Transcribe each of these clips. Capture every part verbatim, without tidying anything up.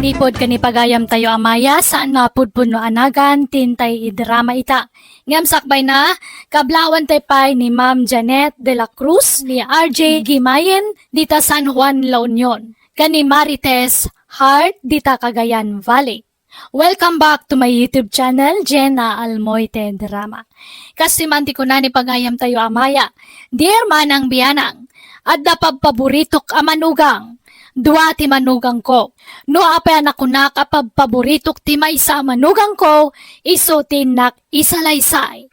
Manipud ken ni pagayamtayo a Maya, saan nga pudpudno a nagan ti intay idrama ita. Ngem sakbayna, kablaawantayo pay ni Ma'am Janet de la Cruz, ni R J Gimayen, dita San Juan, La Union, ken ni Marites Hart, dita Cagayan Valley. Welcome back to my YouTube channel, Jenna Almoite Drama. Kas ti man ti kuna ni pagayamtayo a Maya, Dear Manang Bianang, adda pabpaboritok a manugang. Dua ti manugangko. No apay a nakunak a pabpaboritok ti maysa a manugangko, isu ti innak isalaysay.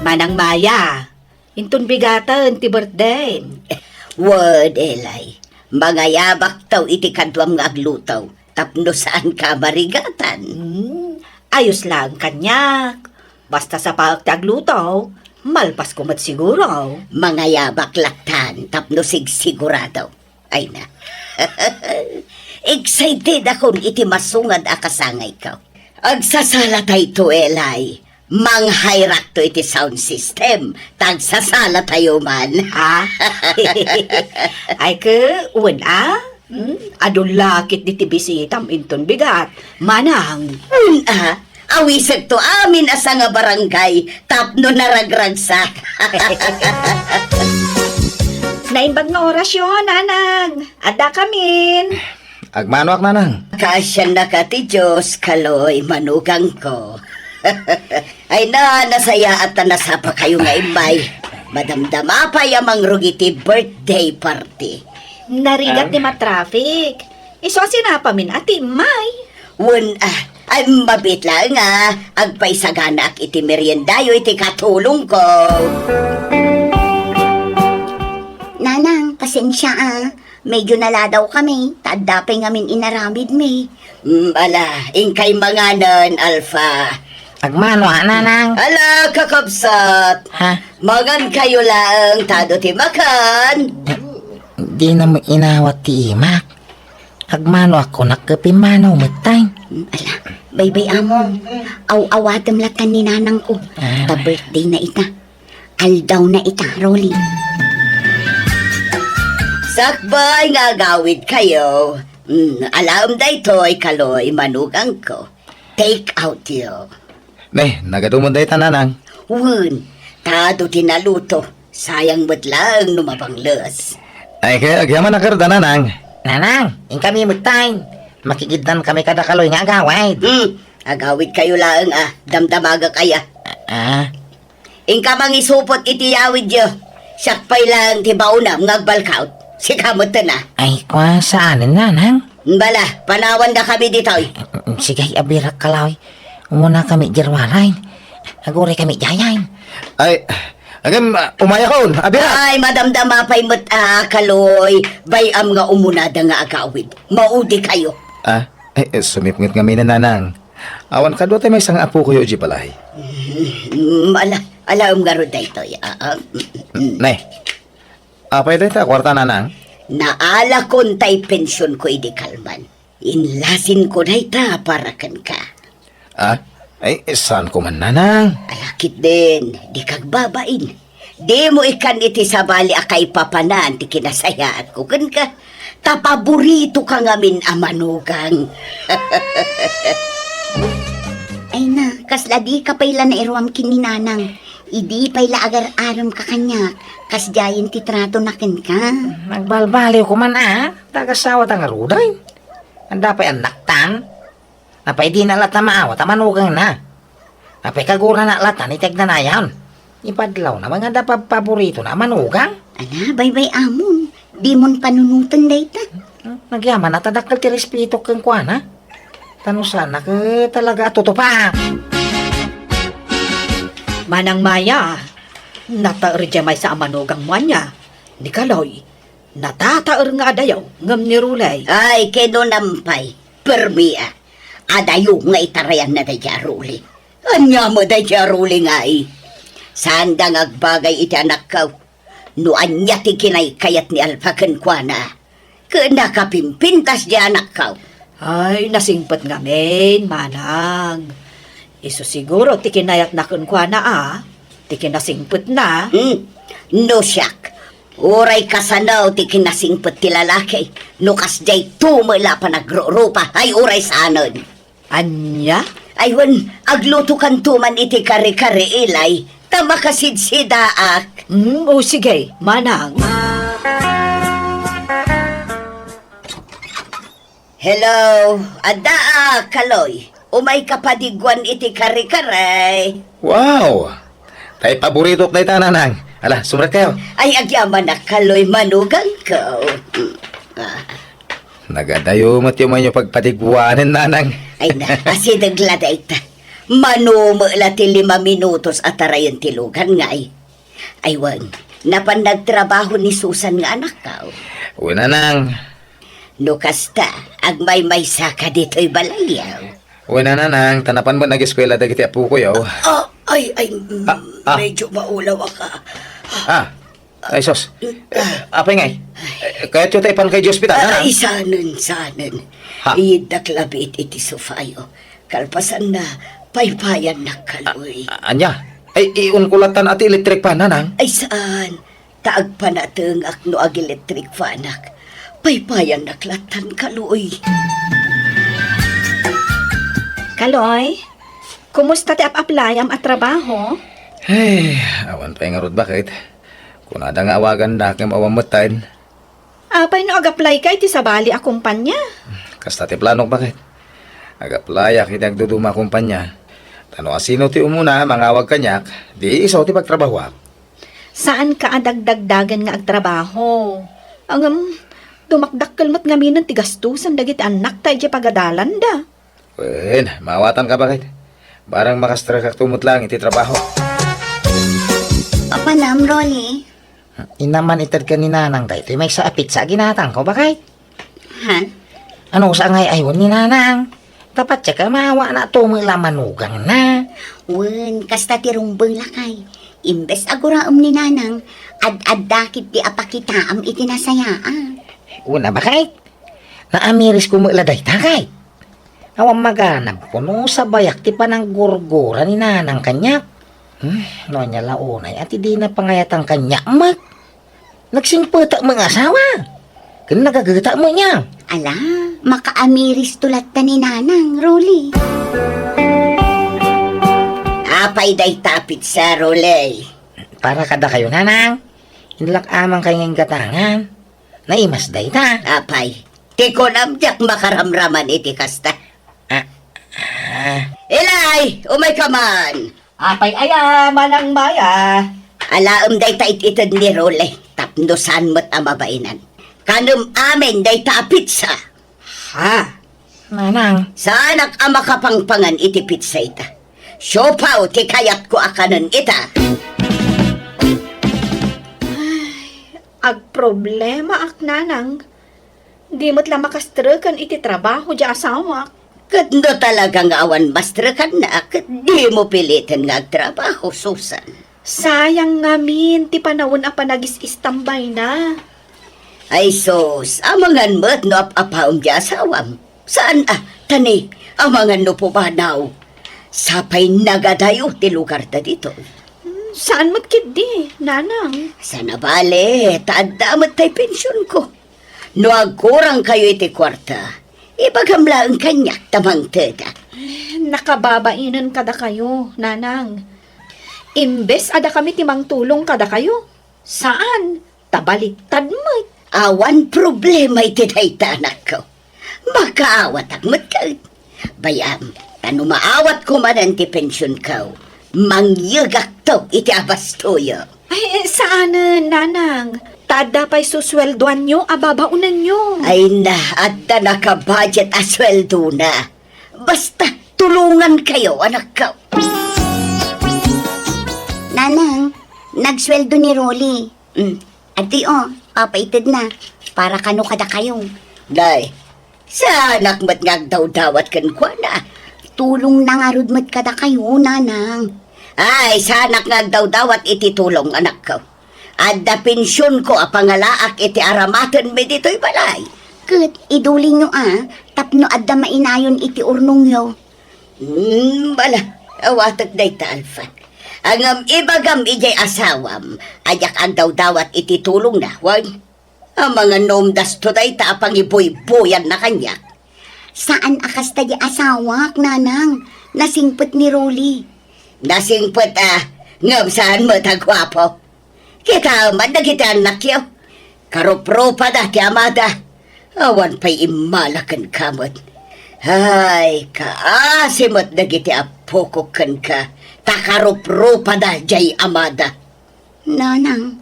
Manang Maya, inton bigaten ti birthday. Wen, Eli, mangayabakto iti kaduam nga agluto tapno saanka a marigatan. Hmm, ayos laeng kaniak. Basta sapaek ti agluto, malpasko met siguro. Mangayabak lattan tapno sigsigurado. Ay na. Excited akon iti masungad a kasangayko. Agsasalatayto, Eli. Manghayrakto iti sound system. Tagsasalatayo man. Ah? Ay ke, wen a? Hmm? Adu lakit diti bisitam inton bigat. Manang. Wen a? Awisekto amin a sanga barangay tapno naragragsak. Naimbag nga orasyo, Nanang. Addakamin. Agmanoak, Nanang. Kaasiannaka ti Dios, Kaloy, manugangko. Ay na, nasayaat ta nasapakayo nga immay. Madamdama pay a mangrugi ti birthday party. Narigat ti matraffic. Isu a sinapamin a ti immay. Wen, ah, ay, mabiit laeng a agpaisaganaak iti meriendayo iti katulongko. Nanang, pasensia, ah. Medyo naladaw kami, ta adda pay ngamin inaramidmi. Mm, ala, inkay manganen, Alfa. Agmano a, Nanang? Ala, kakabsat. Ha? Mangan kayo laeng, tado ti makan. Di na mo inawat ti imak. Agmano ako nakkepimmanaw mettay. Mm, ala, baybay amo. Aw-awatem latta ni Nanangko. Ah. Ta birthday na ita. Aldawna ita, Rolly. Sakbay nga agawid kayo. Mm, alaem daytoy, Kaloy, manugangko. Take out yo. Ne, nagaduman dayta, Nanang. Wen, tado ti naluto. Sayang met laeng no mabangles. Ay, kaya agyaman a karda, Nanang. Nanang, inkami mettay. Makigiddan kami kada Kaloy nga agawid. Hmm, agawid kayo laeng a. Damdamagak aya. Ah? Inka mangisupot iti yawidyo. Siak pay laeng ti baonam nga agbalkaut. Sika metten a. Ay, kwa, saanen, Nanang? Bala, panawan da kami ditoy. Sige, abirak, Kaloy. Umuna kami, Jerwaray. Aguray kami, Jayay. Ay, agam, umayakon, abirak. Ay, madamdama pay met a, Kaloy. Bayam nga umuna da nga agawid. Maudi kayo. Ah, eh, eh, sumipnget ngamin, Nanang. Awan kadua tay maysa nga apokoyo idiay balay. Mm, ala, alaem ngarud daytoy, ah, ah. Nay, apay dayta a kuarta, Nanang? Naalakon tay pensionko idi kalman. Inlasinko dayta para kenka. Ah? Ay, saanko man, Nanang. Ala ketdin, dika agbabain. Dimo ikkan iti sabali a kaipapanan ti kinasayaatko kenka, ta paboritoka ngamin a manugang. Ay na, kasla dika pay la nairuam ken ni Nanang. Idi pay la agar-aremka kaniak, kasdiayen ti tratona kenka. Nagbalbaliwko man a, ta agasawa ta ngaruden. Adda pay annaktan. Apay dina latta maawat a manugangna? Apay kagurana latta iti agnanayon? Ipadlawna man nga adda pabpaboritona a manugang? Ala, baybay-amon. Dimon panunoten dayta. Hmm, nagyaman a ta dakkel ti respetok kenkuana. Ta no saan, ket talaga a tutupaak. Manang Maya, nataer diay maysa a manugangmo ania? Ni Kaloy, natataer nga adayo, ngem ni Rolly. Ay, kinunam pay. Permi a. Adayo nga itarayanna daydiay a Rolly. Ania met daydiay a Rolly ngay? Saanda nga agbagay iti anakko. No ania ti kinaykayat ni Alfa kenkuana, ket nakapimpintas diay anakko. Ay, nasingpet ngamin, manang. Isu siguro ti kinayatna kenkuana a, ti kinasingpetna. Hmm. No siak, Uray kasano ti kinasingpet ti lalaki, no kasdiay tumo la panagrurupa, ay uray saanen. Ania? Ay wen, aglutokanto man iti kare-kare, Eli, ta makasidsidaak. Mm, o sige, manang. Hello, adda, ah, Kaloy. Umayka padigguan iti kare-kare. Wow! Tay paboritok dayta, nanang. Ala, sumrekkayo. Ay, agyamanak, Kaloy, manugangko. Mm, ah. Nagadayo met ti umayyo pagpadigguanen, nanang. Ay na, asideg la dayta. Mano met la ti lima minutos a tarayen ti lugan ngay. Ay wen, napan nagtrabaho ni Susan nga anakko. Wen, nanang. No kasta, agmaymaysaka ditoy balayyo. Wen, nanang, ta napan met nageskuela dagiti apokoyo. Ah, ay, ay, mm, Ah, ah. Medyo maulawak. Ah, ay, sus. Eh, apay ngay? Eh, kayatyo ta ipanka idiay ospital, Ah, nanang? Ay, saanen, saanen. Ha? Iyiddak labi iti sofayo. Kalpasanna, paypayannak, Kaloy. A-, ania? Ay, iunko lattan a ti electric fan, nanang? Ay, saan? Ta agpanatengak no ag-electric fanak. Paypayannak lattan, Kaloy. Kaloy, kumusta ti ap-aplayam a trabaho? Ay, awan pay ngarud, baket. Kunada nga awagandak ngem awan metten. Apay no ag-apply ka iti sabali a kumpanya? Kasta ti planok, baket. Ag-apply-ak iti agduduma a kumpanya. Ta no asino ti umuna, mangawag kaniak, di isu ti pagtrabahoak. Saanka a dagdagdagen nga agtrabaho. Ngem, dumakdakkel met ngaminen ti gastusen dagiti annakta idiay pagadalanda. Wen, maawatanka, baket. Barang makastrekakto met laeng iti trabaho. Apanam, Rolly? Inna man ited ken ni Nanang daytoy maysa a pizza a ginatangko, baket. Han? Ano sa ngay aywan ni Nanang? Dapat siya kamawa na tumula manugangna. Wen, kasta ti rumbeng lakay. Imbes a guraem ni Nanang, ad-adda ketdi a pakitaam iti nasayaat. Una, baket. Naamiris ko met la dayta, kay. Awan maganabko no sabayak ti pananggurgura ni Nanang kaniak. Hmm, no ania la unay a ti dina pangayatan kaniak met. Nagsingpetak met nga asawa. Ken nagageta met nia. Ala, makaamiristo latta ni Nanang, Rolly. Apay dayta a pizza, Rolly? Para kadakayo, Nanang. Inlak-aman kay nga inggatangan. Naimas dayta. Apay, ti kunam diak makaramraman iti kasta. Ah, ah. Eli, umayka man. Apay aya, Manang Maya? Alaem dayta it-ited ni Rolly, tapno saan met a mabainan. Kanem amin dayta a pizza. Ha? Manang. Saanak a makapangpangan iti pizza ita. Siopaw ti kayatko a kanen ita. Ay, agproblemaak, Nanang. Di met la makastreken iti trabaho diay asawak. Ket no talaga nga awan mastrekanna, ket dimo piliten nga agtrabaho, Susan. Sayang ngamin ti panawen a panagis-istambayna. Ay sus, amangan met no ap-apaem diay asawam. Saan a, tani, amangan no pumanaw. Sapay nagadayo ti lugarda ditoy. Hmm, saan met ketdi, Nanang? Saan a bale, ta adda met tay pensionko. No agkurangkayo iti kuarta, ibagam laeng kaniak ta mangtedak. Nakababainen kadakayo, Nanang. Imbes a dakami ti mangtulong kadakayo, saan, ta baliktad met. Awan problema iti dayta, anakko. Makaawatak met ket. Bay-am, ta no maawatko manen ti pensionko, mangyegakto iti abastoyo. Ay, eh, saanen, Nanang. Ta adda pay susueldoanyo a babaonenyo. Ay na, adda nakabudget a sueldona. Basta, tulongankayo, anakko. Nanang, nagsueldo ni Rolly. Mm. Adtoy, o, papaitedna. Para kano kadakayo. Day, saanak met nga agdawdawat kenkuana. Tulongna ngarud met kadakayo, Nanang. Ay, saanak nga agdawdawat iti tulong, anakko. Adda pensionko a pangalaak iti aramatenmi ditoy balay. Ket idulinyo a, tapno adda mainayon iti urnongyo. Hmm, bala, awatek dayta, Alfa. Ngem ibagam idiay asawam a diak agdawdawat iti tulongna, wen? Amangan no umdasto dayta a pangibuybuyanna kaniak. Saan a kasta di asawak, nanang. Nasingpet ni Rolly. Nasingpet, a, ngem saan met a guapo. Kitaem man dagiti annakyo. Karuprupada ti amada. Awan pay immala kenka met. Ay, kaasi met dagiti appokok kenka, ta karuprupada diay amada. Nanang.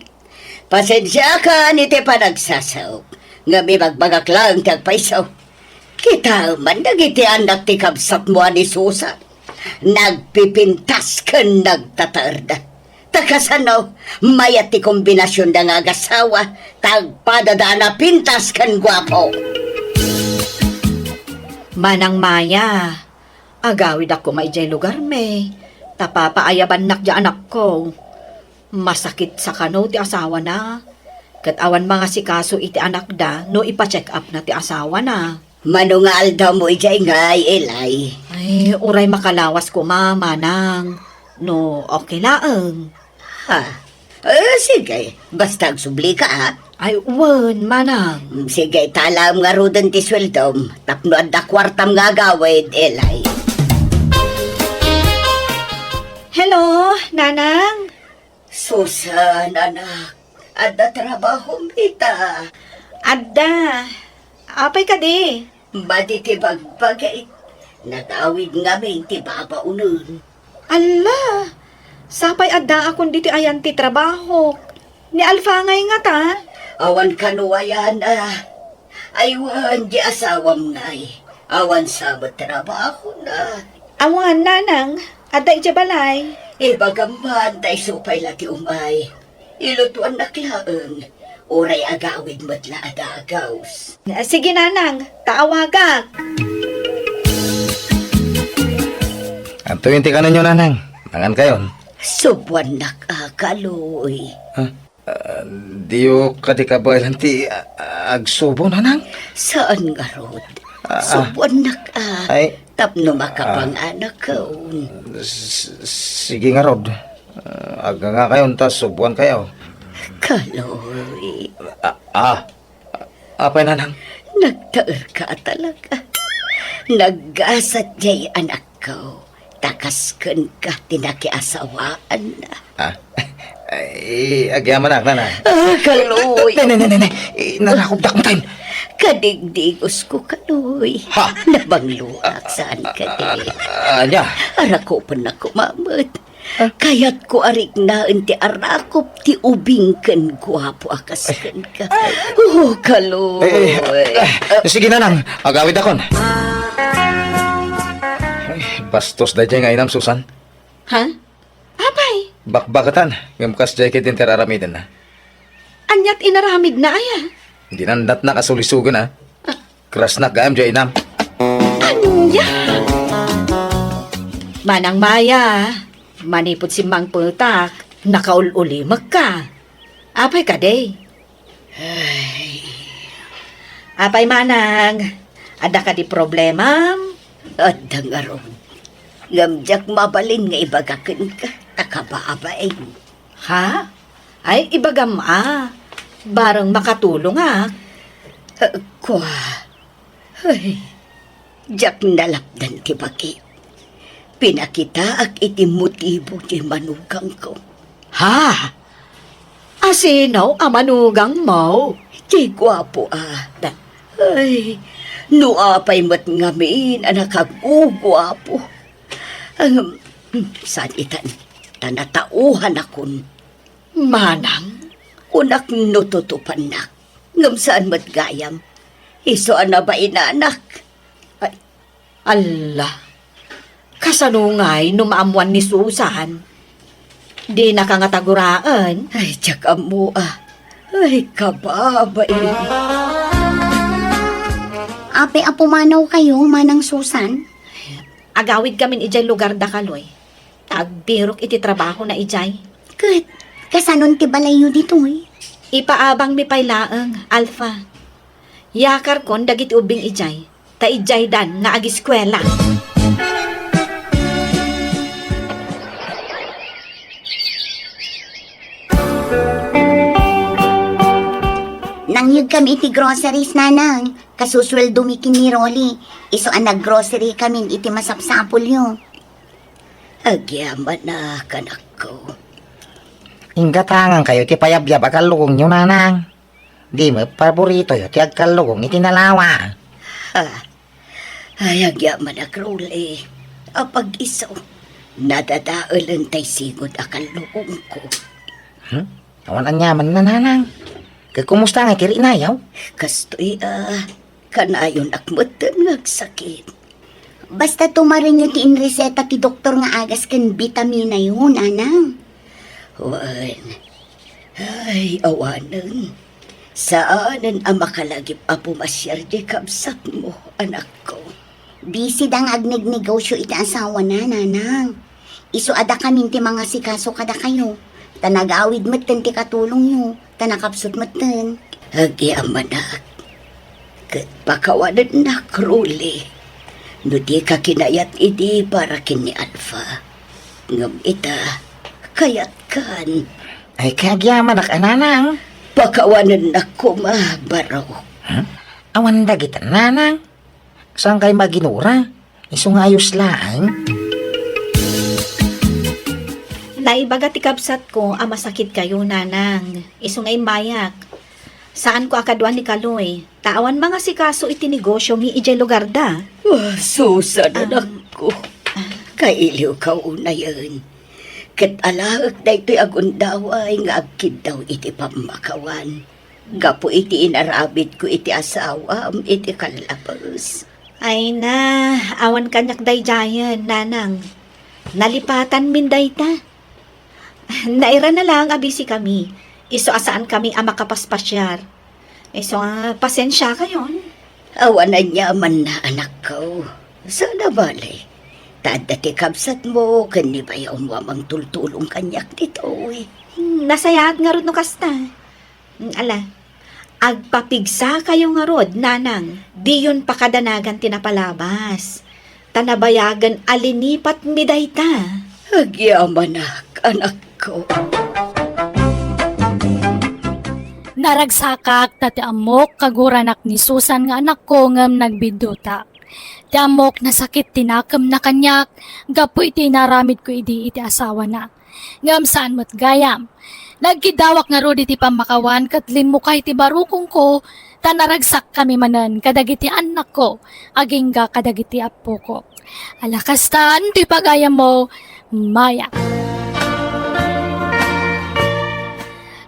Pasensiakan iti panagsasaok, ngem ibagbagak laeng ti agpayso. Kitaem man dagiti annak ti kabsatmo a ni Susan. Nagpipintas ken nagtataerda. Ta kasano, mayat ti kombinasionda nga agasawa, ta agpadada a napintas ken guapo. Manang Maya, agawidak koma idiay lugarmi, ta papaayabannak diay anakko. Masakit sa kano ti asawana, ket awan mangasikaso iti anakda no ipa-check-upna ti asawana. Mano nga aldawmo idiay ngay, Eli? Ay, uray makalawas koma, manang. No okay laeng. Ha? Eh, sige. Basta agsublika, ha? Ay, wen, manang. Mm, sige, italaem ngaruden ti sueldom. Tapno adda kuartam nga agawid, Eli. Hello, nanang? Susan, anak. Adda trabahom ita? Adda. Apay kadi? Madi ti bagbagi. Nagawid ngamin ti babaonen. Alla! Sapay addaakon ditoy ayan ti trabahok. Ni Alfa ngay ngata? Awan kano ayan, a. Ay, wen, di asawam ngay. Awan sa met trabahona. Awan, nanang. Adda idiay balay. Ibagam man, ta isu pay la ti umay. Ilutuannak laeng. Uray agawid met la a dagus. Ah, sige, nanang. Ta awagak. Antoyen ti kanenyo, nanang? Mangankayon? Subuannak a, Kaloy. Ah, ah, diyo kadi kabaelan ti, ah, agsubo, nanang? Saan ngarud. Ah, ah. Subuannak a. Ay. Tapno makapanganakon. Ah. S-, sige ngarud. Ah, agngangakayon ta subuankayo. Kaloy. Ah, ah. Apay, nanang? Nagtaerka talaga. Naggasat diay anakko. Ta kas kenka ti nakiasawaanna. Ah? Ay, agyamanak, nanang. Ah, Kaloy. Ne, ne, ne, ne, ne. Eh, narakopdak met. Kadigdigosko, Kaloy. Ha? Nabangloak, saan kadi? Ah, ah, ania? Arakopennak koma met. Ah? Kayatko a riknaen ti arakop ti ubing ken guapo a kas kenka. Oh, Kaloy. Eh, eh, eh, sige, nanang. Agawidakon. Ay, bastos daydiay nga inam, Susan. Ha? Apay? Bakbaketan, ngem kasdiay ketdi ti ar-aramidenna. Aniat inaramidna aya? Dinandatnak a sulisogen, a. Ah. Krasnak gayam diay inam. Ania? Manang Maya, manipud simmangpetak, nakaul-ulimekka. Apay kadi? Ay. Apay, manang, adda kadi problemam? Adda ngarud. Ngem diak mabalin nga ibaga kenka, ta kababain. Ha? Ay, ibagam a. Bareng makatulongak. Eh, kua. Ay, diak nalapdan ti bagi. Pinakitaak iti motibo ti manugangko. Ha? Asino a manugangmo? Ti guapo a. Da- Ay, no apay met ngamin a nakaguguapo. Ang, saan itan, ta natauhanakon. Manang? Kunak no tutupannak. Ngem saan met gayam. Isu a nabainanak. Ay, alla. Kasano ngay no maammuan ni Susan? Dinaka ngata guraen? Ay, diak ammo a. Ay, kababain. Apay a pumanawkayo, Manang Susan? Agawidkamin idiay lugarda, Kaloy. Ta agbirok iti trabahona idiay. Ket, kasanon ti balayyo ditoy? Ipaabangmi pay laeng, Alfa. Yakarkon dagiti ubbing idiay, ta idiaydan nga agiskuela. Nangyegkami iti groceries, Nanang. Kasusueldomi ken ni Rolly. Isu a naggrocery kami iti masapsapulyo. Agyamanak, anakko. Inggatangan kayo ti payabyab a kallugongyo, Nanang. Di met paboritoyo ti agkallugong iti nalawa. Ha? Ay, agyamanak, Rolly. Apag-isu, nadadaelen tay sigud a kallugongko. Hmm? Awan aniamanna, Nanang. Ket kumusta nga iti rinayo? Kastoy a, kanayonak metten nga agsakit. Basta tumarenyo ti inreseta ti doktor nga agas ken bitaminayo, Nanang. Wen, ay, awanen. Saanen a makalagip a pumasiar di kabsatmo, anakko. Busy da nga agnegnegosyo iti asawana, Nanang. Isu a dakamin ti mangasikaso kadakayo, ta nagawid metten ti katulongyo, ta nakapsut metten. Agyamanak, ket pakawanennak, Rolly, no dika kinayat idi para ken ni Alpha. Ngem ita, kayatkan. Ay, kagyamanak a, Nanang. Pakawanennak koma, Barok. Hmm? Awan dagita, Nanang. Saan kay maginura? Isu nga ayos laeng. Naibaga ti kabsatko a masakit kayo, Nanang. Isu nga immayak. Saanko a kadua ni Kaloy, ta awan mangasikaso iti negosyo mi idiay lugarda. Ah, Susan, Ah. anakko. Kailiwka unayen. Ket alaek daytoy a gundaway nga agkiddaw iti pammakawan. Gapu iti inaramidko iti asawam iti kallabes. Ay na, awan kaniak daydiayen, Nanang. Nalipatanmin dayta. Nairana laeng a busy kami. Isu a saan kami a makapaspasiar. Isu a pasensia kayon. Awan aniamanna, anakko. Saan a bale. Ta adda ti kabsatmo ken ni bayawmo a mangtultulong kaniak ditoy. Hmm, nasayaat ngarud no kasta. Hmm, ala, agpapigsa kayo ngarud, Nanang. Diyon pakadanagan ti napalabas. Ta nabayagen a linipatmi dayta. Agyamanak, anakko. Naragsakak ta ti ammok kaguranak ni Susan nga anakko ngem nagbiddutak. Ti ammok nasakit ti nakemna kaniak gapu iti inaramidko idi iti asawana. Ngem saan met gayam. Nagkiddawak ngarud iti pammakawan ket limmukay ti barukongko, ta naragsakkami manen kadagiti annakko, agingga kadagiti appoko. Ala kastan ti pagayammo, Maya.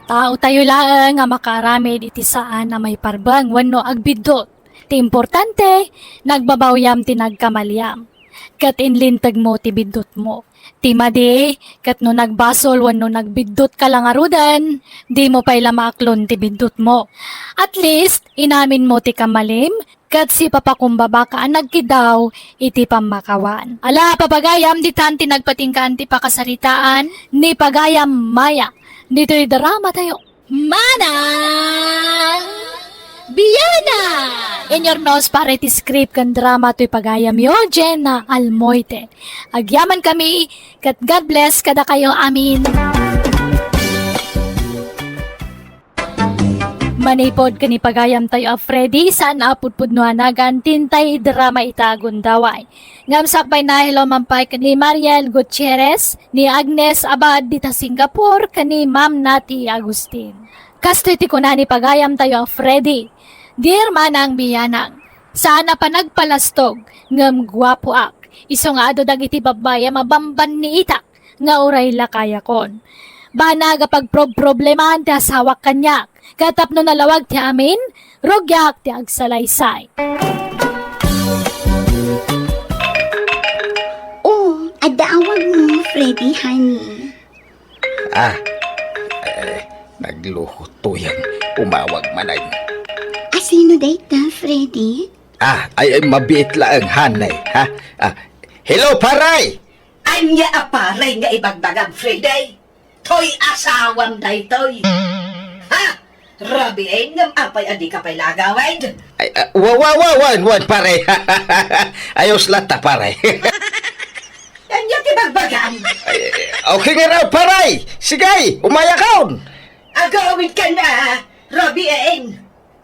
Taotayo laeng a makaaramid iti saan a maiparbeng wenno agbiddut. Ti importante, nagbabawyam ti nagkamaliam. Ket inlintegmo ti biddutmo. Ti madi, ket no nagbasol wenno nagbiddut ka la ngaruden, dimo pay la maaklon ti biddutmo. At least, inaminmo ti kamalim, ket sipapakumbabaka a nagkiddaw iti pammakawan. Ala, papagayam, ditan ti nagpatinggaan ti pakasaritaan ni Pagayam Maya. Ditoy drama tayo. Manang Biana! In your nose, para iti script ken drama toy pagayamyo, Jenna Almoite. Agyaman kami, ket God bless kadakayo amin. Manipod ken ni pagayam tayo a Freddy, saan a pudpudno a nagan, tintay drama ita a gundaway. Ngem sakbay na, hello man pay ken ni Mariel Gutierrez, ni Agnes Abad dita Singapore, ken ni Ma'am Nati Agustin. Kastoy ti kuna ni pagayam tayo a Freddy, "Dear Manang Bianang, saan a panagpalastog, ngem guapoak. Isu nga adu dagiti babbai a mabambanniitak nga uray lakayakon. Banag a pagprobproblemaan ti asawak kaniak, ket tapno nalawag ti amin, rugiak ti agsalaysay." Oh, adda awagmo, Freddy, honey. Ah, eh, nagluko toyen. Umawag manen. Asino dayta, Freddy? Ah, ay, ay, mabiit laeng, honey, ha? Ah, hello, paray! Ania a paray nga ibagbagam, Freddy? Toy asawam daytoy. Ha? Rabiin ngem apay a dika pay la agawid? Ay, ah, wa, wa, wa, wan, wan, pare. Ayos latta, pare. Ania ti bagbagam? Ay, okay nga raw, pare. Sige, umayakon. Agawid ka na, Rabiin.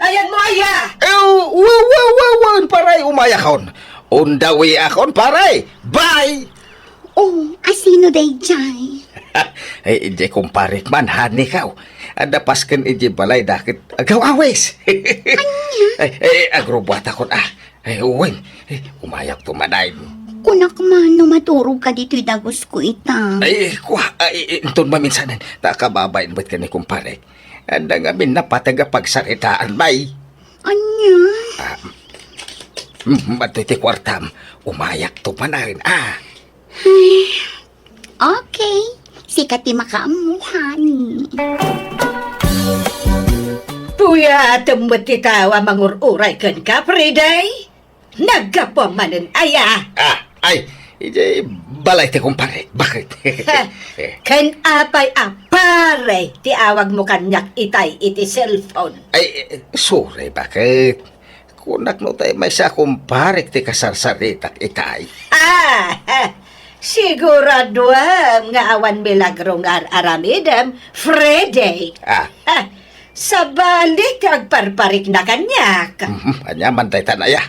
Ayanmo aya? Eh, wa, wa, wa, wa, paray, umayakon. Undawiakon, paray. Bye! Oh, asino daydiay? Eh, idiay kumparek man, honey, kaw. Adda pasken idiay balayda ket agaw-awis. Ania? Eh, eh, agrubuatakon, ah. Eh, wen, eh, umayakto man ay. Kunak man no maturogka ditoy dagusko ita. Ay, kua, ay, inton maminsanen, ta kababain met ken ni kumparek. Adda ngamin napateg a pagsaritaan, bay. Ania? Ah, mm, adtoy ti kuartam. Umayakto man ay, ah. Ay, okay. Sika ti makaammo, honey. Puyatem met ti tao a mangur-uray kenka, Friday. Naggapuam manen aya? Ah, ay, idiay balay ti kumparek. Bakit? Ha, ken apay a pare ti awagmo kaniak itay iti cellphone? Ay, eh, sorry, bakit? Kunak no tay maysa a kumparek ti kasarsaritak itay. Ah, siguraduam nga awan milagro nga ar-aramidem, Friday. Ah. Ah, sabali ti agparparikna kaniak. Mhm, ania man dayta, aya?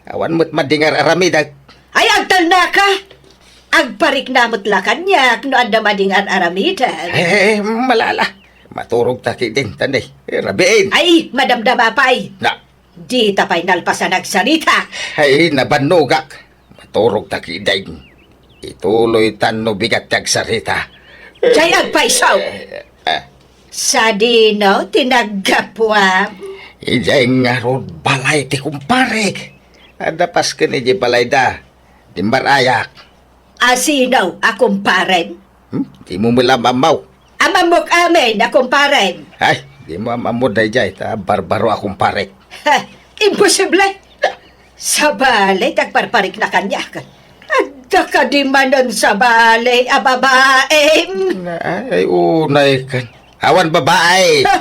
Awan met madi nga ar-aramidek. Ay, agtalnaka! Agparikna met la kaniak no adda madi nga ar-aramidek. Eh, malala. Maturogta ketdin, tan, eh, rabiin. Ay, madamdama pay. Na. Dita pay nalpas a nagsarita. Ay, nabannogak. Maturogta ketdin. Ituloytan no bigat ti agsarita. Jay agpayso! Eh, eh. Sadino ti naggapuam? Idiay ngarud balay ti kumparek. Adda pasken idiay balayda. Dimmar-ayak. Asino a kumparem? Hmm? Dimo met la maammo. Amammok amin a kumparem. Ay, dimo am-ammo daydiay, ta barbaro a kumparek. Ha, imposible! Sabali ti agparparikna kaniak. Adda kadi manen sabali a babaem? Na, ay, unay ken. Awan babae. Ha?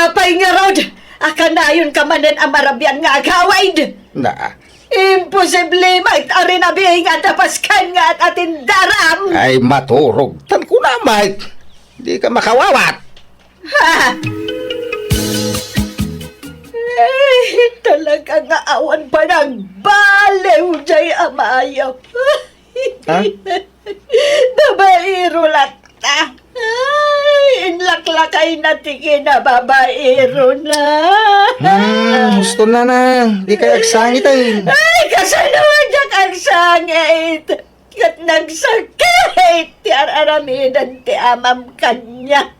Apay ngarud a kanayonka manen a marabian nga agawid? Na. Imposible met a rinabi nga adda pasken nga at-atindaram. Ay, maturog. Tan kuna met. Dika makawawat. Ha? Ay, talaga nga awan panagbaliw jay amayam. Ha? Babaero latta. Ay, inlaklakayna ti kinababaerona. Hmm, husto, nanang. Dikay agsangit, ay. Ay, kasano diak agsangit? Ket nagsakit ti ar-aramiden ti amam kaniak.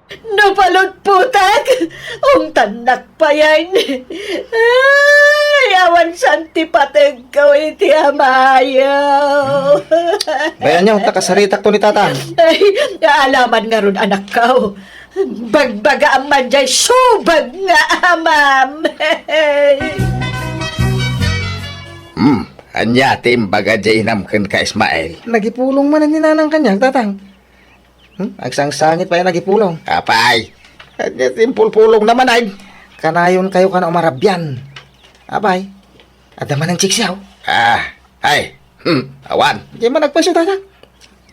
No palutputak, ungtannak payen. Ay, awan saan ti pategko iti amayo. Bayanyo, ta kasaritakto ni Tatang. Ay, alaman ngarud, anakko. Bagbagaam man jay subag nga amam. Hmm, ania ti imbaga jay inam kenka, Ismael? Nagipulong man ni Nanang kaniak, Tatang. Hmm? Agsangsangit pay a nagipulong. Apay, ania ti impulpulongna man ay? Kanayonkayo kano a marabian. Apay, adda manen tsiksiaw? Ah, ay, hmm, awan. Diay man agpayso, Tatang.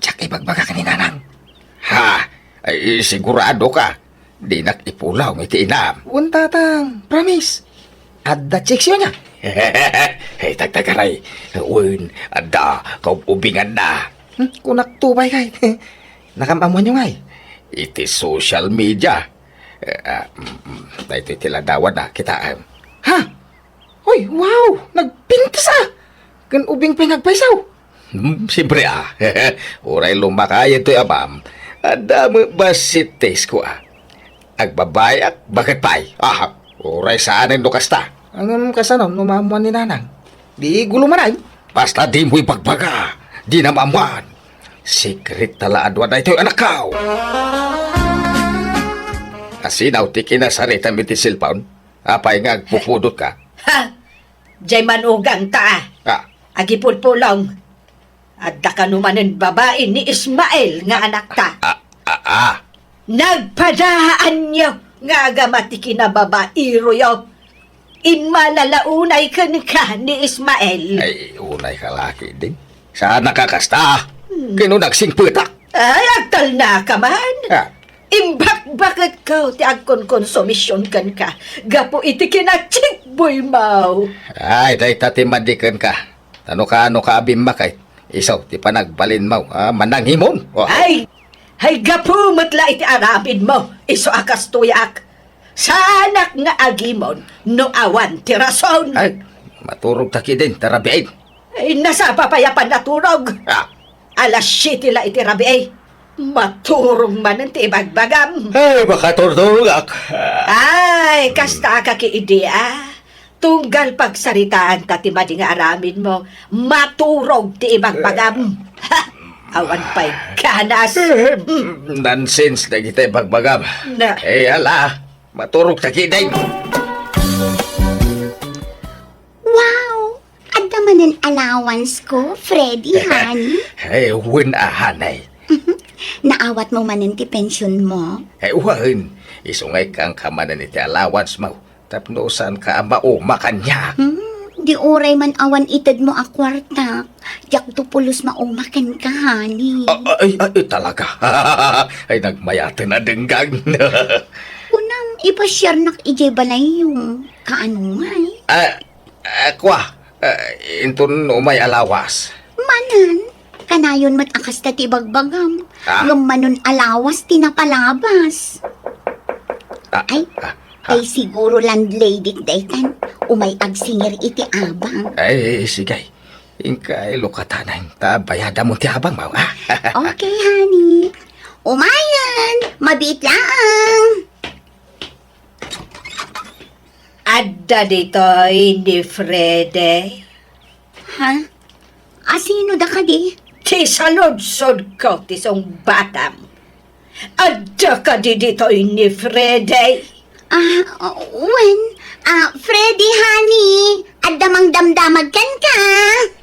Diak ibagbagak ni Nanang. Ha? Ay, sigurado ka? Dinak ipulong iti inam. Wen, Tatang. Promise. Adda tsiksiawna. Ay, tagtagaray. Wen, adda kaub-ubinganna. Hmm, kunak to pay kay. Nakam-ammoanyo ngay? Iti social media. Eh, ah, mm, mm, daytoy ti ladawanna, kitaem. Ha? Hoy, wow! Nagpintas a! Ken ubing pay nga agpayso. Hmm, siyempre, ah. Uray lumakayen toy amam, adda met bassit ti iskua. Agbabayak, baket pay. Ah, uray saanen no kasta. Ngem kasano no maammoan ni Nanang? Di gulo man ay. Basta dimo ibagbaga. Dina maammoan. Secret ta la a dua daytoy, anakko. Asino ti kinasaritam iti cellphone? Apay nga agpupudotka? Ha? Jay manugangta. Ah. Agipulpulong. Adda kano manen babai ni Ismael nga anakta. Ah, ah, ah. Nagpadaanyo nga agama ti kinababairoyo. Immalala unay kenka ni Ismael. Ay, unay ka laki, ding. Saan nakakasta? Hmm. Kano nagsingpetak? Ay, agtalna ka man. Ah. Imbak Baketko ti agkonkonsumision kenka gapu iti kinatsikboymo. Ay, dayta ti madi kenka. Ta no kaano ka a bimmakay, isu ti panagbalinmo a manangimon. Oh. Ay, ay, gapu met la iti aramidmo, isu a kastoyak. Saanak nga agimon no awan ti rason. Ay, maturog ta kidin, ta rabiin. Ay, nasapa pay a pannaturog. Ah. Alas siete la iti rabii. Maturog manen ti ibagbagam. Ay, makaturturogak. Ay, kasta ka ki idi, ah. Tunggal pagsaritaan ta ti madi nga aramidmo, maturog ti ibagbagam. Ha! Awan pay ganas. Eh, nonsense dagiti ibagbagam. Na- Eh, ala, maturog ta kidin. Wow! Adda manen allowance ko, Freddy, honey? Eh, wen a, honey. Naawatmo manen ti pensionmo? Eh, wen. Isu nga ikkanka manen iti allowance mo. Tapno saanka a mauma kaniak. Hmm, di uray man awan itedmo a kuarta. Diakto pulos mauma kenka, honey. Ah, ay, ay, talaga. Ay, nagmayaten a denggan. Kunam, ipasiarnak idiay balayyo. Kaano ngay? Ah, Ah, kua, ah, inton umay a lawas. Manen, kanayon met a kasta ti ibagbagam. Ah. Ngem manen a lawas ti napalabas. Ah, Ay, ah, ah. ay siguro landlady daytan. Umay agsingir iti abang. Ay, sige. Inkay lukatanen, ta bayadam ti abang mo, ah. Okay, honey. Umayen, mabiit laeng. Adda ditoy ni Freddy. Ha? Asino da kadi? Ti saludsodko ti sungbatam. Adda kadi ditoy ni Freddy? Ah, wen. Ah, Freddy, honey. Adda mangdamdamag kenka.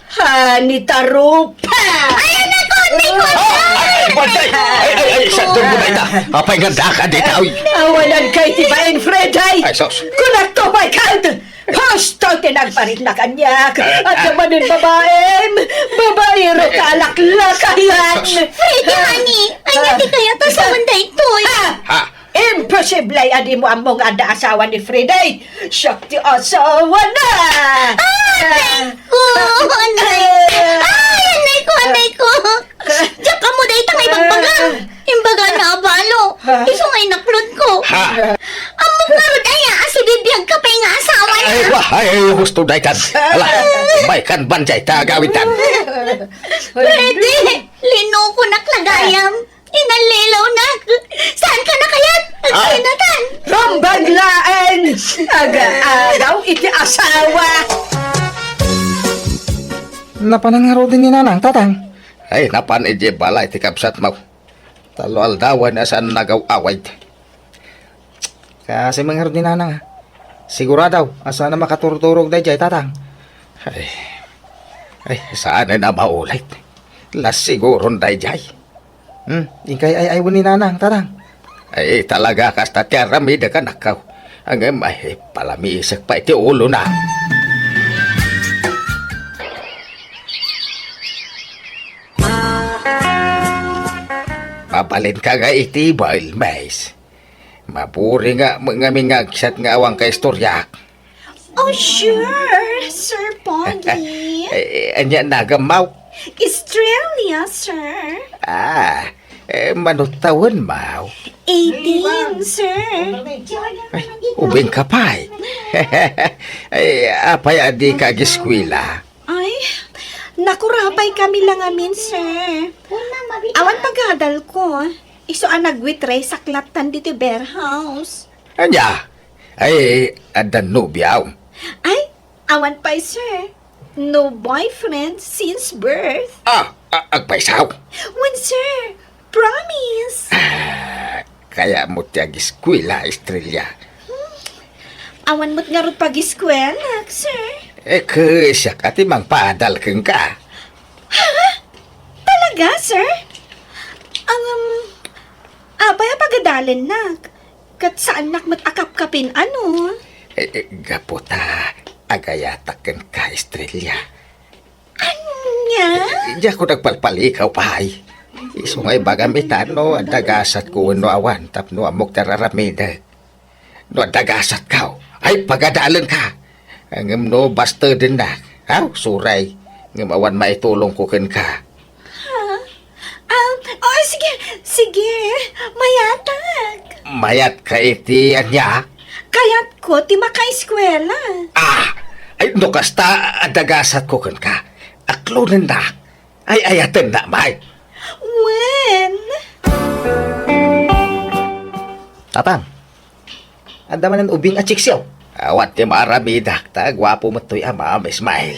Honey, tarupa! Ay, anak ko! Ay, ko! Ay, ay, ay, ay, ay, ay, sakto mo na ita. Apay nga daka dita, uy. Awanan kay ti bain, Freddy! Ay, sus. Kunakto, my God! Husto ti nagparit na kaniak! At naman yung babaem! Babaero ka, alaklakayan! Freddy, honey! Ay, nga di kaya ta sa Monday, toy! Ha? Ha? Imposible a dimo ammo nga adda asawa ni Freddy. Siak ti asawa na. Ah, anay ko, anay. Ay, anay ko, anay ko. Diak ammo dayta nga ibagbaga. Imbaga na abalo. Isu nga inaklod ko. Ha? Ammo ngarud aya a sibibiag ka pay nga asawa na. Ay, wa, ay, ay, husto daytan. Ala, may kan banjay ta agawid tan. Pwede. Linuko na klagayam. Inallilaw na! Saan ka na kayat? Ah! Agkinatan! Rumbag laeng! Aga-agaw iti asawa! Napanan ngarud ni Nanang, Tatang? Ay, napan idiay balay ti kabsatmo. Tallo aldawen a saan nagaw-awid. Kasi mangarud ni Nanang, ah. Sigurado, a saan a makaturturog daydiay, Tatang. Ay, ay, saanen a maulit. Las siguron daydiay. Hmm, inkay ay-aywen ni Nanang, Tatang. Ay, talaga kasta ti aramidek, anakko. Ngem, ay, palamisek pay ti ulona. Mabalinka nga iti Boilmays. Maburing nga, nga mangagset nga awan kaistoriak. Oh, sure, Sir Pogi. Eh, ania nagammaw? Estrella, sir. Ah, eh, mano tawenmaw? Eighteen, sir. Ay, ubing ka pay. Ay, apay a dika agiskwela? Ay, nakurapay kami la ngamin, sir. Awan pagadalko. Isu a nagwitre saklattan ditoy beer house. Ania? Ay, adda nobiam? Ay, awan pay, sir. No boyfriend since birth. Ah, a-, agpaysaw? Wen, sir. Promise. Ah, kayatmo ti agiskwela, Estrella? Hmm. Awan met ngarud pagiskwelak, sir. Eh, kasiak a ti mangpadal kenka. Ha? Talaga, sir? Ang, um, apay a pagadalennak? Ket saannak met a kapkapin, ano? Eh, eh, gapu ta agayatak kenka, Estrella. Ania? Eh, diak nagpalpalikaw pay. Isu nga ibagam ita no adda gasatko wenno awan tapno ammok ti ar-aramidek. No adda gasatko, ay pagadalenka. Ngem no bastedennak, aw, suray. Ngem awan maitulongko kenka. Ha? Ah, oh, sige, sige. Mayatak. Mayatka iti ania? Kayatko ti makaeskuela. Ah! Ay, no kasta, adda gasatko kenka. Aklonennak. Ay, ayatennak, may. Wen? Tatang, adda manen ubing a chicks yaw? Awan ti maaramidak, ta guapo met toy amam, Ismael.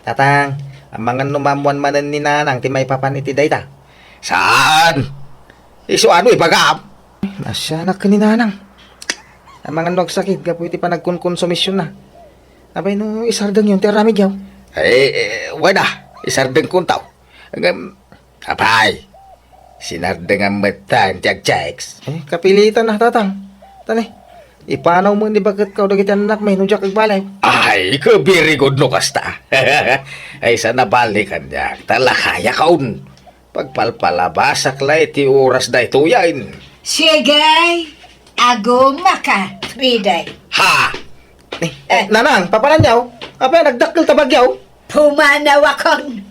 Tatang, amangan no maammuan manen ni Nanang ti maipapan iti dayta? Saan? Isu ano ibagam? Nasianak ken ni Nanang. Amangan no agsakit gapu iti panagkonkonsumisyonna. Apay no isardengyon ti aramidyo? Eh, eh, wada, isardengko untaw. Ngem, apay, sinardengam metten ti agchicks. Eh, kapilitan a, Tatang. Tani, ipanaw met ni baketko dagiti annakmi no diak agbaliw. Ay, ka very good no kasta. Ay, sa nabalikan niya, ta lakayakon. Pagpalpalabasak la iti oras daytoyen. Sige, agumaka, Friday. Ha? Eh, eh, Nanang, papananyaw? Apay, nagdakkel ta bagyaw? Pumanawakon.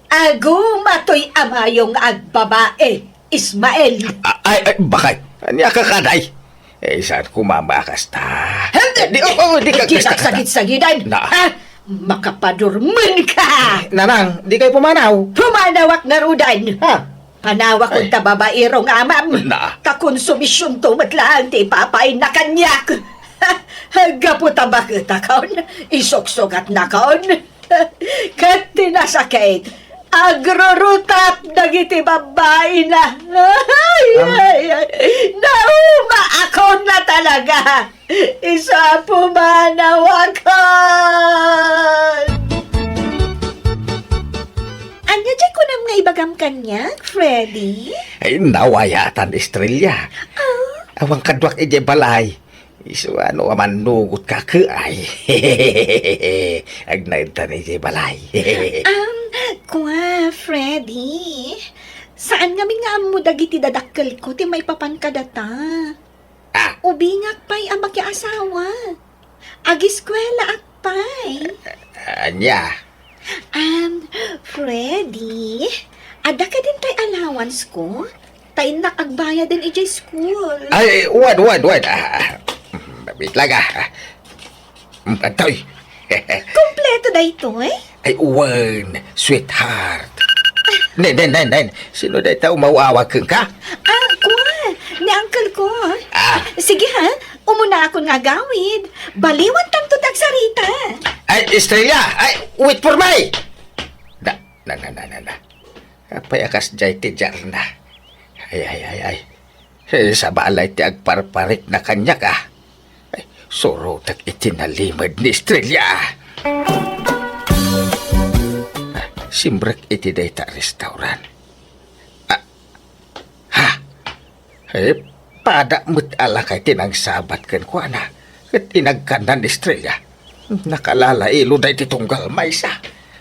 Aguma toy amayo nga agbabai, Ismael. A-, ay, ay, bakay. Ania ka kaday? Eh, saan ko mama kasta? Hem, Eh, di, oh, oh, di ka di kasta, kasta. Sagidsagiden. Na. Ha? Makapadurmen ka. Nanang, di kayo pumanaw. Pumanawak nga rudan. Ha? Panawak Ay. Unta babairong amam. Na. Ta konsumisyonto met laeng ti ipapainna kaniak. Gapu ta baketakon, isuksugatnakon. Ket ti nasakit, agrurutap dagiti babbaina. Ay, Am- ay, ay. Naumaakon na talaga. Isu a pumanawakon. Ania diay kunam nga ibagam kaniak, Freddy? Ay, nawayatan, Estrella. Ah? Awan kaduak idiay balay. Isu a no a mannugot ka, ke ay. Agnaed ta idiay balay. Um, kua, Freddy. Saan ngamin nga ammo dagiti dadakkelko ti maipapan kadata? Ah. Ubingak pay a makiasawa. Agiskuelaak pay. Ania? Um, Freddy, adda kadin tay allowance ko? Ta innak agbayaden idiay school. Ay, wen, wen, wen. Ah, ah. Wait lang, ah. Mm, adtoy. Kompleto daytoy? Ay, wen, sweetheart. Nen, nen, nen, nen. Sino dayta umaw-awag kenka? Ah, kua, ni uncle ko. Ah. Sige ha, umuna akon nga agawid. Baliwan tanto ti agsarita. Ay, Estrella! Ay, wait for me! Na, na, na, na, na, na. Apay a kasdiay ti diarna? Ay, ay, ay, ay. Eh, sabali ti agparparikna kaniak, ah. Ay, surotek iti nalimed ni Estrella. Ah, simrek iti dayta restaurant. Ah, ha? Eh, pada met a lakay ti nangsabat kenkuana. Ket inagkanna ni Estrella. Nakalalailo dayta tunggal maysa.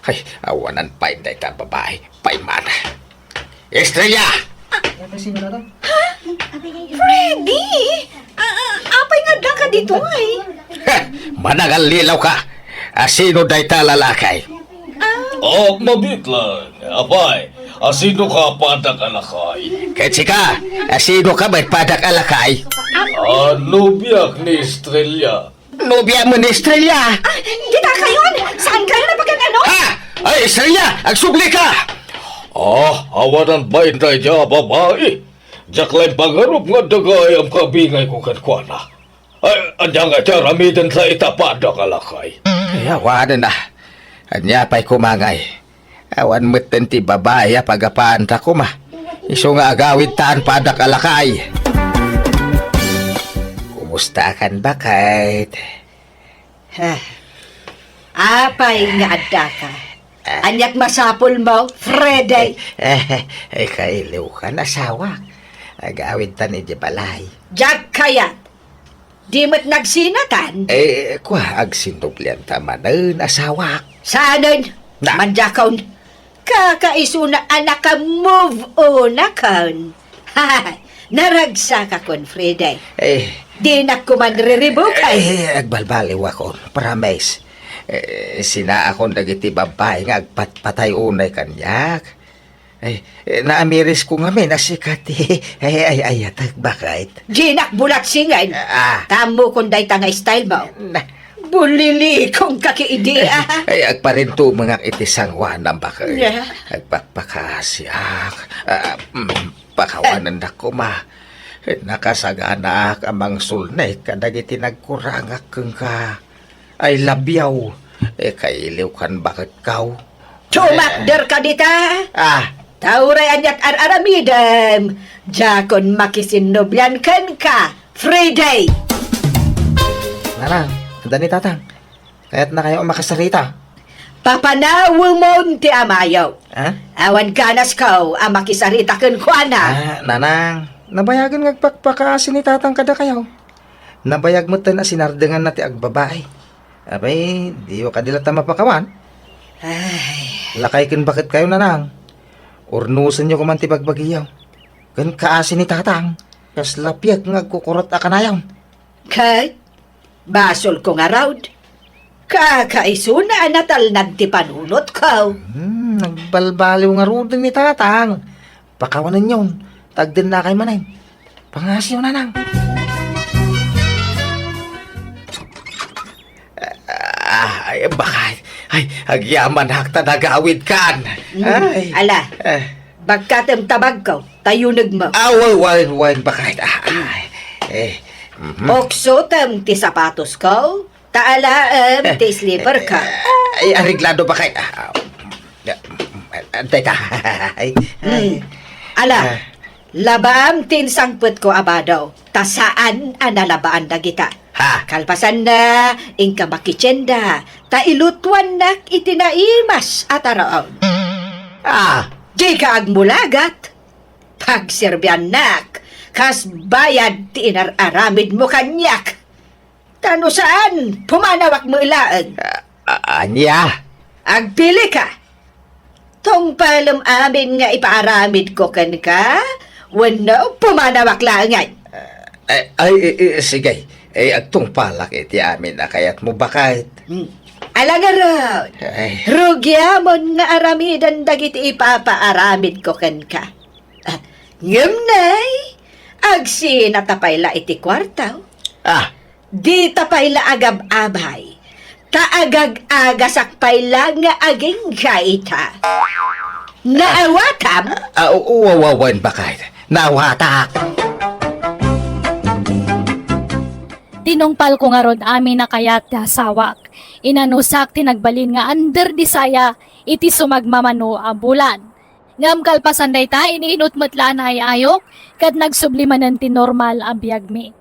Ay, awanan pay dayta babai. Paymana. Estrella! Freddy! Ah, ah, apay nga adda ka ditoy? Heh, manangallilaw ka. Asino dayta lalaki? Ah. Oh, mabiit lang. Apay, asino ka padak a lakay? Ket sika, asino ka met padak a lakay? Ah, nobiak ni Estrella. Nobia mo ni Estrella? Ah, dita kayon? Saan kayo napagkakano? Ha? Ay, Estrella, agsubli ka! Ah, awanan ba inday dia babai? Diak laeng pangarup nga adda gayam kabingayko kenkuana. Ay, ania nga ti aramiden ta ita padak a lakay? Ay, awanen na. Ania pay kumangay? Awan metten ti babai a pagapaanta koma. Isu nga agawid taan padak a lakay. Kumusta kan baket? Ah, apay nga adda ka? Ah. Aniat masapul mo, Freddy? Eh, eh, kailiw kan, asawak. Agawid tan iti balay. Diak kayat. Di met nagsinatan? Eh, kua, agsinublian ta manen, asawak. Saanen? Na. Mandiakon. Kakaisuna a naka-move on akon. Naragsakakon, Freddy. Eh. Dinak koma riribukay. Eh, agbalbaliwakon, promise. Eh, sinaakon dagiti babbai nga agpatpatay unay kaniak. Ay, eh, naamirisko ngamin a sika ti, ay, ay, ayatek, baket. Dinak bulatsingan. Ah. Ammokon dayta nga style mo. Na- Bulilikong ka ki idi, ah. Ay, agparintumengak iti sangoanam, baket. Yeah. Agpakpakaasiak. Ah, mm, pakawanennak koma. Nakasaganaak a mangsulnek kadagiti nagkurangak kenka. I love you. Eh, kailiwkan, baketko. Tumakderka dita. Ah. Ta uray aniat ar-aramidem, diakon makisinnublian kenka, Freddy. Nanang, adda ni Tatang. Kayatnakayo a makasarita. Papanawemon ti amayo. Ha? Awan ganasko a makisarita kenkuana. Ah, Nanang, nabayagen nga agpakpakaasi ni Tatang kadakayo. Nabayag metten a sinardenganna ti agbabai. Apay, diyo kadi latta mapakawan? Ay. Lakay ken baketkayo, Nanang. Urnosenyo koman ti bagbagiyo. Ken kaasi ni Tatang, kasla piek nga agkukurot a kanayon. Ket, basolko ngarud. Kakaisuna a natalnag ti panunotko. Hmm, nagbalbaliw ngaruden ni Tatang. Pakawanenyon, ta agdennakay manen. Pangasiyo, Nanang. Ah, ay, baket. Ay, agyamanak ta nagawidkan. Mm, ay. Ala, eh. Bagkatem ta bagko, ta yunegmo. Ah, wen, wen, wen, baket. Ah, ay. Eh, mhm. Puksotem ti sapatosko, ta alaem ti slipperko. Eh, ay, areglado, baket. Ah, ah, ah, teka. Ay, ay. Hmm. Ala, ah. Labaam ti insangpetko a bado, ta saan a nalabaan dagita. Ha? Kalpasanna, inka makitienda, ta ilutuannak iti naimas a taraon. Ah! Dika agmulagat. Pagserbiannak, kas bayad ti inar-aramidmo kaniak. Ta no saan, pumanawak met laeng. A-, a-, ania? Agpilika. Tungpalem amin nga ipaaramidko kenka, wenno pumanawak laengen. Eh, ay, eh, eh, sige. Eh, agtungpalak iti amin a kayatmo, baket. Hmm. Ala ngarud, ay. Rugiamon nga aramiden dagiti ipapaaramidko kenka. Ah, ngem nay, agsinata pay la iti kuarto. Ah. Dita pay la agab-abay, ta agag-agasak pay la nga agingga ita. Naawatam? Ah, u-, u-, wa-, wa-, wen, baket. Naawatak. Tinungpalko ngarud amin a kayat ti asawak. Inanusak ti nagbalin nga under di saya iti sumagmamano a bulan. Ngem kalpasan dayta, ininut met la a naay-ayok, ket nagsubli manen ti normal a biagmi.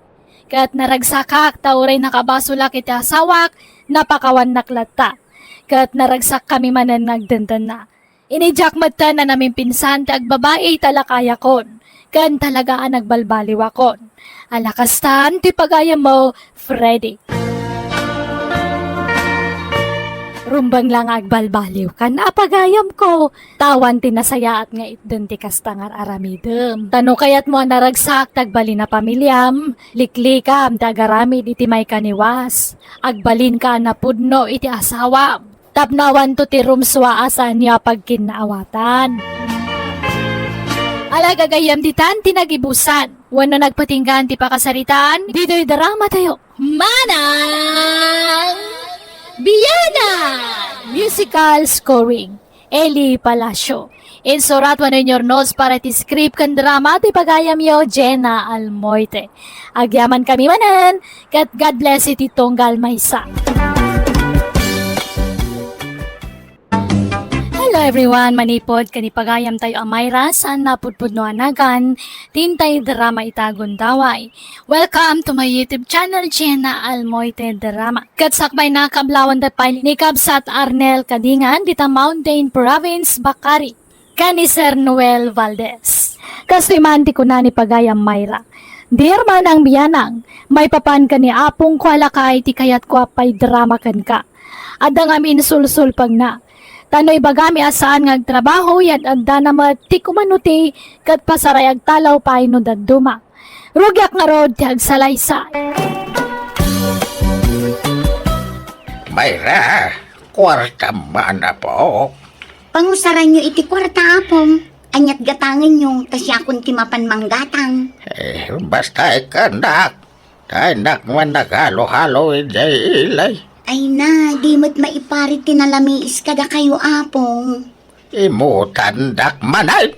Ket naragsakak ta uray nakabasolak iti asawak, napakawannak latta. Ket naragsakkami manen nga agdendenna. Inidiak metten a namimpinsan ti agbabai ta lakayakon, ken talaga a nagbalbaliwakon. Ala kastan ti pagayammo, Freddy. Rumbeng la nga agbalbaliwkan a pagayamko, ta awan ti nasayaat nga itden ti kasta nga ar-aramidem. Ta no kayatmo a naragsak ti agbalin a pamiliam, liklikam ti agaramid iti maikaniwas. Agbalinka a napudno iti asawam. Tapno awanto ti rumsua a saanyo a pagkinnaawatan. Ala, gagayyem ditan ti nagibusan wenno nagpatinggaan ti pakasaritaan ditoy dramatayo. Manang Biana! Musical scoring, Eli Palacio. Insurat wenno inyurnos para ti script ken drama ti pagayamyo, Jenna Almoite. Agyamankami manen, ket God bless iti tunggal maysa. Hello everyone, manipud ken ni pagayamtayo a Myra, saan napudpudno a nagan, ti intay drama ita gundaway. Welcome to my YouTube channel, Jenna Almoite Drama. Ket sakbayna, kablawanta pay ni Kabsat Arnel Kadingan, dita Mountain Province, Bakari, ken ni Sir Noel Valdez. Kastoy man ti kuna ni pagayam Myra, "Dear Manang Bianang, maipapan ken ni Apongko a lakay ti kayatko a paidrama kenka. Adda ngamin sulsulpengna. Ta no ibagami a saan nga agtrabaho, yad-addana met ti kumano ti ket pasaray agtalaw pay no dadduma. Rugiak ngarud ti agsalaysay. Mayra, kuarta man, apo. Pangusaranyo iti kuarta, Apong. Aniat gatangenyo, ta siakon ti mapan manggatang. Eh, basta ikkannak. Dinak man naghalo-halo idiay ili. Ay na, di met maiparit ti nalamiis kadakayo, Apong. Imutandak manen.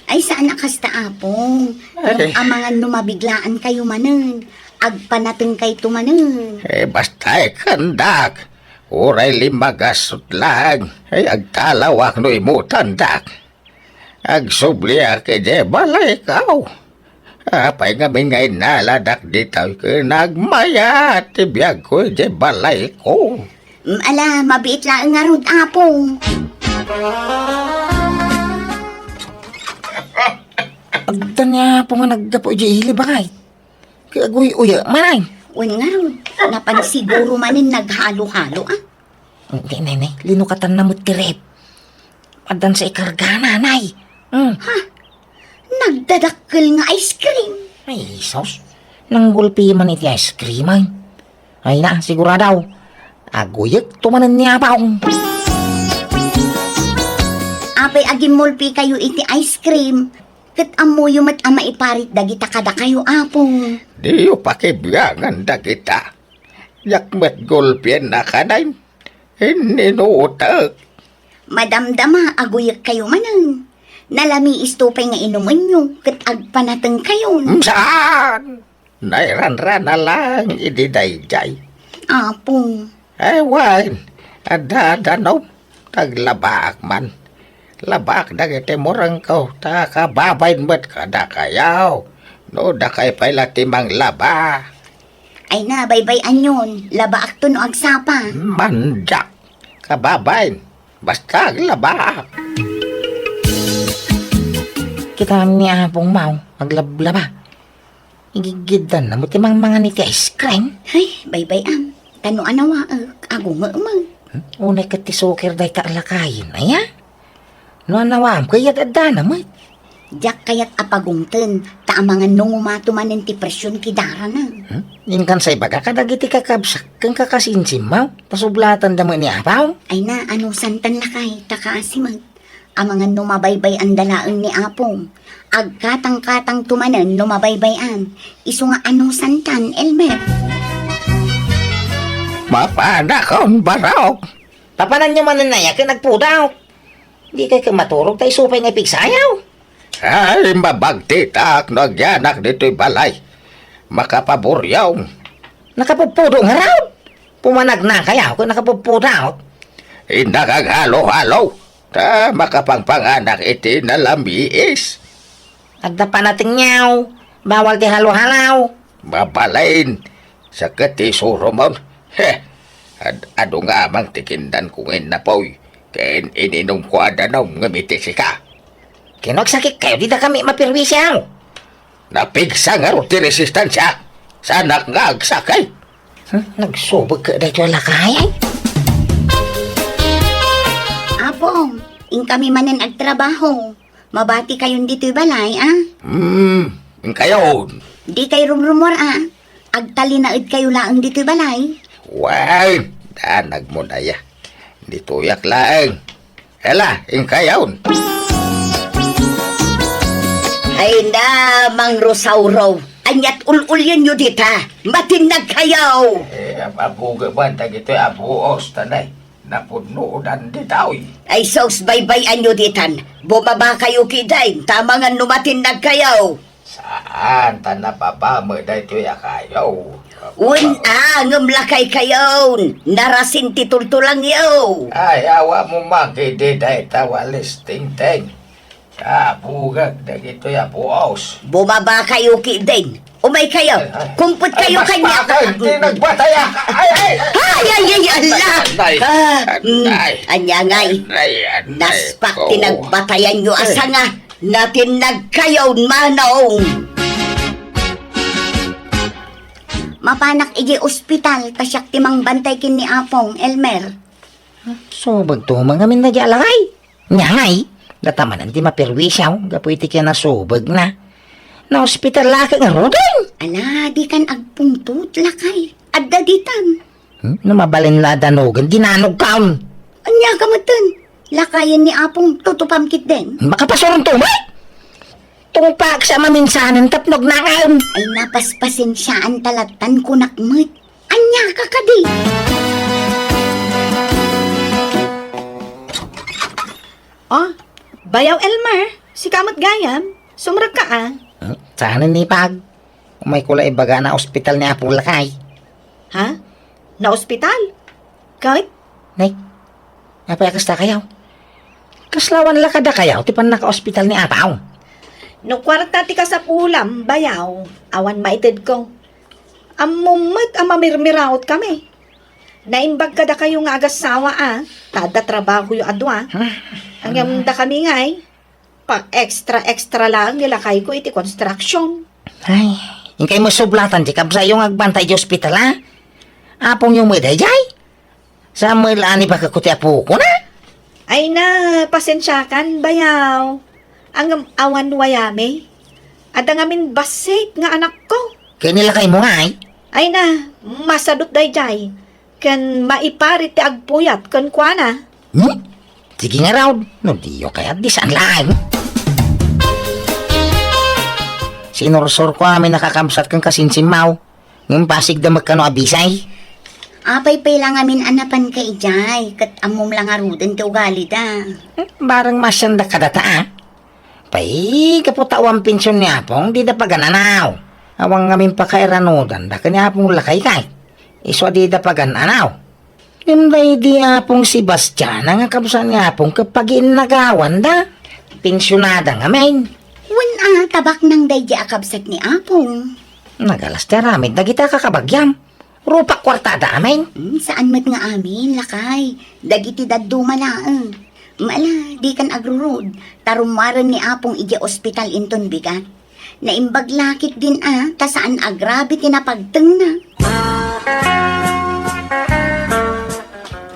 Ay, saan a kasta, Apong. Ay. Ngem amangan no mabiglaan kayo manen. Agpanateng kayto manen. Eh, basta ikkannak. Uray limmagasut laeng. Ay, agtalawak no imutandak. Agsubliak idiay balayko. Apay ngamin nga innaladak ditoy ken agmayat ti biagko idiay balayko? Mm, ala, mabiit laeng ngarud, Apong. Adda ni Apong nga naggapu idiay ili, bakay. Kay aguy-uya, manay. Wen ngarud, napan siguro manen naghalo-halo, ah. Hindi, Nene. Linukatanna met ti ref. Addan sa ikargana, Nay. Hmm. Ha? Nagdadakkel nga ice cream? Ay, Jesus. Nanggulpi man iti ice cream, ay. Ay na, sigurado. Aguyek to manen ni Apong. Apay agimmulpi kayo iti ice cream, ket ammoyo met a maiparit dagita kadakayo, Apong. Diyo pakibiangan dagita. Diak met gulpien a kanen. Inninutek. Madamdama, aguyek kayo manen. Nalamiis to pay nga inumenyo, ket agpanateng kayon. Saan? Nairanrana lang idi daydiay. Apong. Ay, wen, adda danum. Taglabaak man. Labaak dagiti murengko, ta kababain met kadakayo. No dakay pay la ti manglaba. Ay na, baybay-anyon. Labaakto no agsapa. Mandiak. Kababain. Basta aglabaak. Kita ni Apong Mao, aglablaba. Igigiddan na mo ti mangmangan iti ice cream. Ay, baybay-am. Tano a nawaek, agungeman. Hmm? Unay ket ti suker dayta a lakayen, aya? No anawaam, kayat addana met. Diak kayat a pagungten, ta amangan no ngumato manen ti presyon ti darana. Hmm? Inkan sa ibaga kadagiti kakabsak ken kakasinsimmaw, ta sublatanda met ni Apaw. Ay na, anusantan lakay, ta kaasi met. Amangan no mabaybay-anda laeng ni Apong. Agkatangkatangto manen no mabaybay-an. Isu nga anusantan, Elmer. Mapanakon, barok! Papananyo manen aya ken agpudot. Dikay ket maturog ta isu pay nga ipigsayaw. Ay, mabagtitak no agyanak ditoy balay. Makapaburyaw. Nakapupudot ngarud. Pumanagnakayaw ket nakapupudot. Innak aghalo-halo, ta makapangpanganak iti nalamiis. Adda panatengyaw, bawal ti halo-halo. Mabalin, sakit ti isurumon. He, ad-, adu nga amang ti kindan ko ngayon napoy, ken ininom ko a danum ngem iti sika. Kino agsakit kayo, dida kami mapirwisyaw. Napigsa ngarud ti resistansiak. Saanak nga agsakit. Hmm, nagsubek ka daytoy a lakay? Apong, inkami manen agtrabaho. Mabati kayon ditoy balay, a? Hmm, inkayon. Di kay rumrumor, a? Agtalinaed kayo laeng ditoy balay? Wen, danag mo na ya. Ditoyak laeng. Ela, inkayon. Ay na, Mang Rosauro. Anyat ul-ulyenyo dita. Matinnag kayo. Eh, abuga ba dagitoy a buos, tanay? Napudnodan ditoy. Ay, sus, baybay-anyo ditan. Bumaba kayo kidain, ta amangan no matinnag kayo. Saan ta nababa met daytoy a kayo? Wen, a, ngem lakay kayon. Narasin ti tultulangyo. Ay, awa mo makidi dayta walis tingting. Sa bugag dagitoy a buos. Bumaba kayo, kidin. Umay kayo. Ay, ay. Kumpot kayo kanya. Ay, mas patay ti nagbataya. Ay, ay. Ay, ay, ay, ala. Ay, ah, mm, ay. Anya ngay. Ay, ay, naspak ti nagbatayan nyo. Ay. Asa nga, natinnag kayo, manong. Mapanak iji ospital, ta siak ti mangbantay ken ni Apong, Elmer. Subagto man ngamin daydiay a lakay. Nia ngay, data manen ti maperwisyo gapu iti kinasubagna. Naospital la ket ngaruden. Ala, dikan agpungtot, lakay. Adda ditan. Hmm? No mabalin la a danugen, dinanogkon. Ania ka metten? Lakayen ni Apong, tutupam ketdin. Makapasuronto met. Tungpaak sa maminsanen tapno agnaem. Ay, napaspasensiaan ta lattan, kunak met. Ania ka kadi? Oh, Bayaw Elmer, sika met gayam? Sumrekka a. Hmm? Saan ni Pag? Umayko la ibaga a naospital ni Apong lakay. Ha? Naospital? Ket? Nay, apay a kasta kayaw? Kasla awan la kadakayaw ti pannakaospital ni Apong? No kuarta ti kasapulam, Bayaw, awan maitedko. Ammom met a mamirmiraotkami. Naimbag kadakayo nga agassawa a, ta adda trabahoyo a dua. Hmm. Ngem dakami ngay, pa-extra-extra laeng ni lakayko iti construction. Ay, inkay met sublatan ti kabsatyo nga agbantay iti ospital, a? Apongyo met daydiay? Saan met la a nibagakko ti apokon, a? Ay na, pasensiakan, Bayaw. Ngem awan wayami. Adda ngamin bassit nga anakko. Ket ni lakaymo ngay? Ay na, masadut daydiay. Ken maiparit ti agpuyat kenkuana. Hmm? Sige ngarud, no diyo kayat, di saan laeng. Sinursurko amin a kakabsat ken kasinsimmaw. Ngem pasigda met kano a bisay. Apay pay la ngamin a napanka idiay, ket ammom la ngaruden ti ugalida. Hmm, bareng maasiandak kadata, a? Pay, gapu ta awan pension ni Apong, dida pagan-anaw. Awan ngamin pakairanudanda ken ni Apong lakay kay. Isu a dida pagan-anaw. Ngem daydi Apong Sebastiana nga kabsat ni Apong ket pagiinnagawanda. Pensionada ngamin. Wen a, tabaknang daydi a kabsat ni Apong. Nagalas ti aramid dagiti a kakabagiam. Rupak kuartada amin. Hmm, saan met nga amin, lakay. Dagiti dadduma laeng. Ala, dikan agrurud, ta rummuaren ni Apong idiay ospital inton bigat. Naimbag la ketdin a, ta saan a grabe ti napagtengna.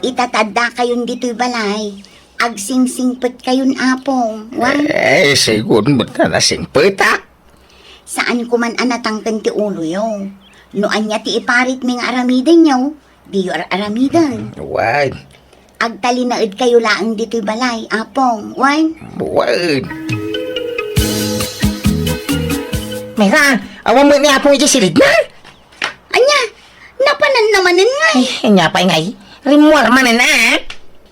Ita ta addakayon ditoy balay, agsingsingpetkayon, Apong. Wa? Eh, sigun met nga nasingpetak. Saanko man a natangken ti uloyo. No ania ti iparitmi nga aramidenyo, diyo ar-aramiden. Wen. Agtalinaedkayo laeng ditoy balay, Apong. Wen. Wen. Maysa, awan met ni Apong idiay silidna? Ania? Napananna manen ngay? Ay, ania pay ngay? Rimmuar manen, a?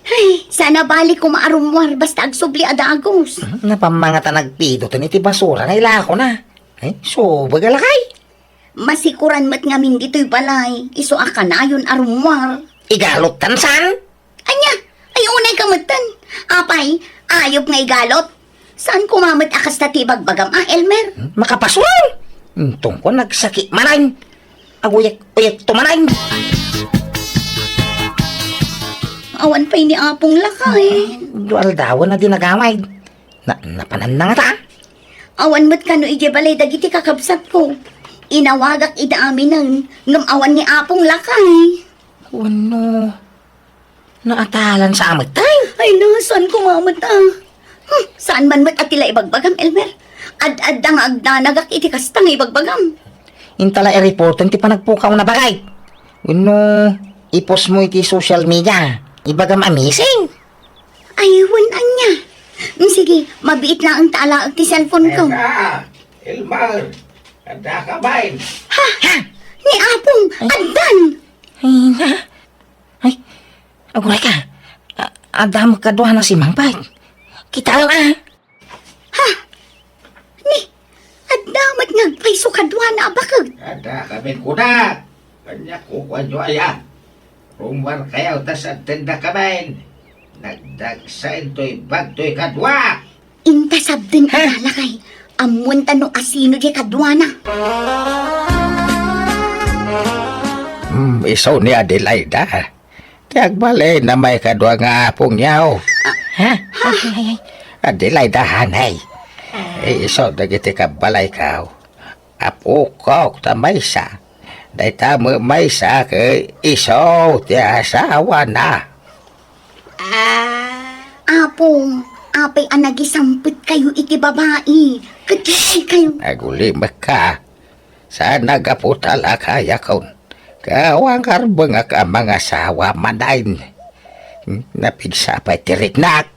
Ay, saan a bali koma a rummuar basta agsubli a dagus. Hmm, napammangatan agpidoten iti basura nga ilakona. Ay, subag a lakay. Masikuran met ngamin ditoy balay, isu a kanayon a rummuar. Igalottan saan? Ania? Ay, unay ka metten. Apay, ayup nga igalot. Saan koma met a kasta ti ibagbagam, a, Elmer? Hmm, makapasol! Intongko nagsakit manen. Aguyek-uyek to manen. Awan pay ni Apong lakay. Dua aldawen a di nagawid. Na, napananna ngata? Awan met kano idiay balay dagiti kakabsatko. Inawagak ida aminen, ngem awan ni Apong lakay. Wenno, naatalan sa amet, tay? Ay na, saan koma met a? Hmm, saan man met a ti la ibagbagam, Elmer? Ad-adda nga agdanagak iti kasta nga ibagbagam. Inta la i-reporten ti panagpukawna, bagay. Wenno, i-post mo iti social media. Ibagam a missing. Ay, wen ania. Mm, sige, mabiit laeng ta alaek ti cellphone ko. Eka, Elmer, adda ka bain? Ha? Ha? Ni Apong, ay. Addan! Ay, na. Ay, aguray ka. A-, adda met kaduana si Mang Pet. Kitaem, a. Ha? Ni, adda met nga agpayso kaduana a bakek. Adda kamin kunak. Ania kukuayo aya? Rummuarkayo ta sabdendakamin. Nagdagsa intoy bagtoy kadua. Inta sabden. Ha? Ita lakay. Ammoenta no asino diay kaduana. Hmm, isu ni Adelaida. Ti agbalinna maikadua nga apongyo. Ha? Ay, ay, ay. Adelaida, hanay. Isu dagiti kabbalayko. Apokok ta maysa. Dayta met maysa ket isu ti asawana. Apo, apay a nagisampetkayo iti babai? Ket laikayo. Agulimekka. Saan a gapu ta lakayakon. Awan karbengak a mangasawa manen. Napigsa pay ti riknak.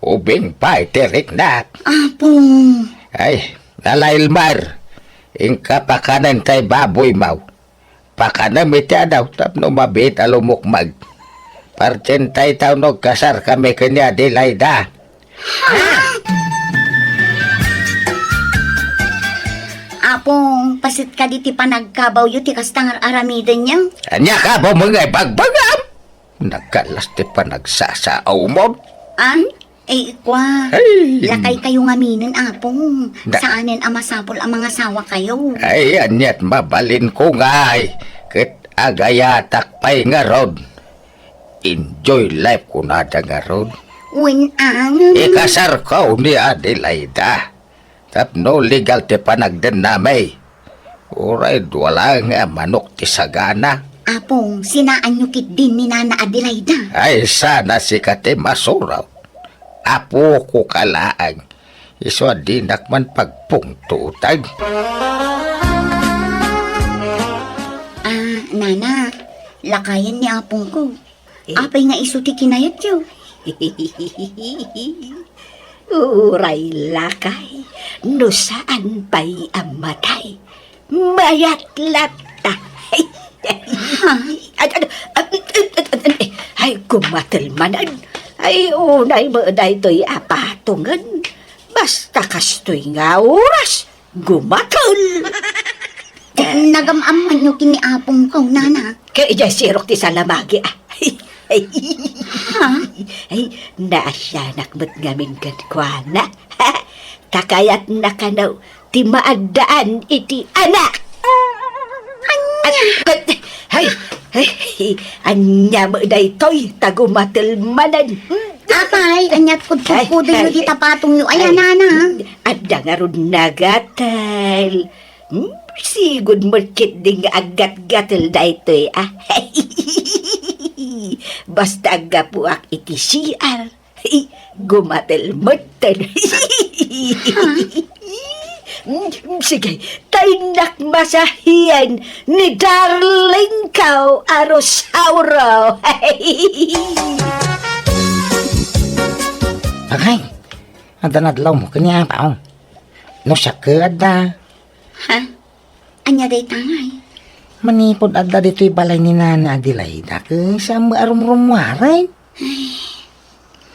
Ubing pay ti riknak. Apo. Ay, Nana Elmer, inka pakanen tay baboymo. Pakanem iti adaw tapno mabiit a lumukmeg. Pardientay ta no agkasarkami ken ni Adelaida. Apong, paset kadi ti panagkabawyo ti kasta nga ar-aramidenyo? Ania kabawmo nga ibagbagam? Nagkallas ti panagsasaawmon. An? Ay, ikwa. Ay. Lakaykayo ngaminen, Apong. Da- Saanen a masapul a mangasawakayo. Ay, aniat mabalinko ngay. Ket agayatak pay ngarud. Enjoy life kunada ngarud. Wen, ang- Ikasarko ni Adelaida. Tapno legal ti panagdennami. Uray dua laeng a manok ti sagana. Apong, sinaanyo ketdin ni Nana Adelaida. Ay, sana sika ti masurot. Apokoka laeng. Isu a dinak man pagpungtotag. Ah, Nana, lakayen ni Apongko. Eh? Apay nga isu ti kinayatyo? Uray lakay, no saan pay a matay, mayat latta. Ha? Ad-, ad-, ad-, ad-, ad-, ad-, ay, gumatel manen. Ay, unay met daytoy a patongen. Basta kastoy nga oras, gumatel. Nagam-ammanyo ken ni Apongko, Nana. Ket idiay sirok ti salamagi, ah. Ha? Ay, naasianak met ngamin kenkuana. Ta kayatna kano ti maaddaan iti anak. Ania? Ay, ay, ay, ania met daytoy, ta gumatel manen. Apay, aniat kudkudkudenyo dita patongyo, ay, Nana? Adda ngarud nagatel. Hmm, sigud met ketdi nga aggatgatel daytoy, ah. Basta aggapuak iti C R, gumatel metten. Hmm, sige, ta innak masahian ni darling ko a Rosauro. Agay, adda nadlawmo ken ni Apong. No siak ket adda. Ha? Ania dayta ngay? Manipud adda ditoy balay ni Nana Adelaida, ket saan met a rumrummuaren.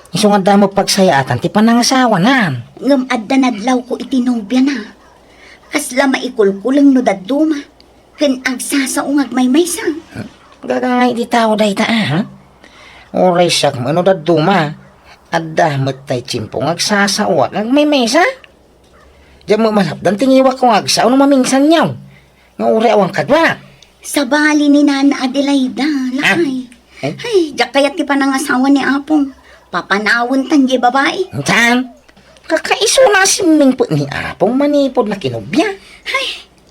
Isu nga adda met pagsayaatan ti panangasawana. Ngem adda nadlawko iti nobiana. Kasla maikulkuleng no dadduma, ken agsasao nga agmaymaysa. Gagangay ti tao dayta, a? Uray siak met no dadduma, adda met tay tiempo nga agsasao nga agmaymaysa. Diak met malapdan ti ngiwakko nga agsao no mamingsanyo. Nga uray awan kaduak. Sabali ni Nana Adelaida, lakay. Ah, eh? Ay, diak kayat ti panangasawa ni Apong. Papanawen tan diay babai. Saan? Kakaisuna a simmingpet ni Apong manipud nakinubia. Ay,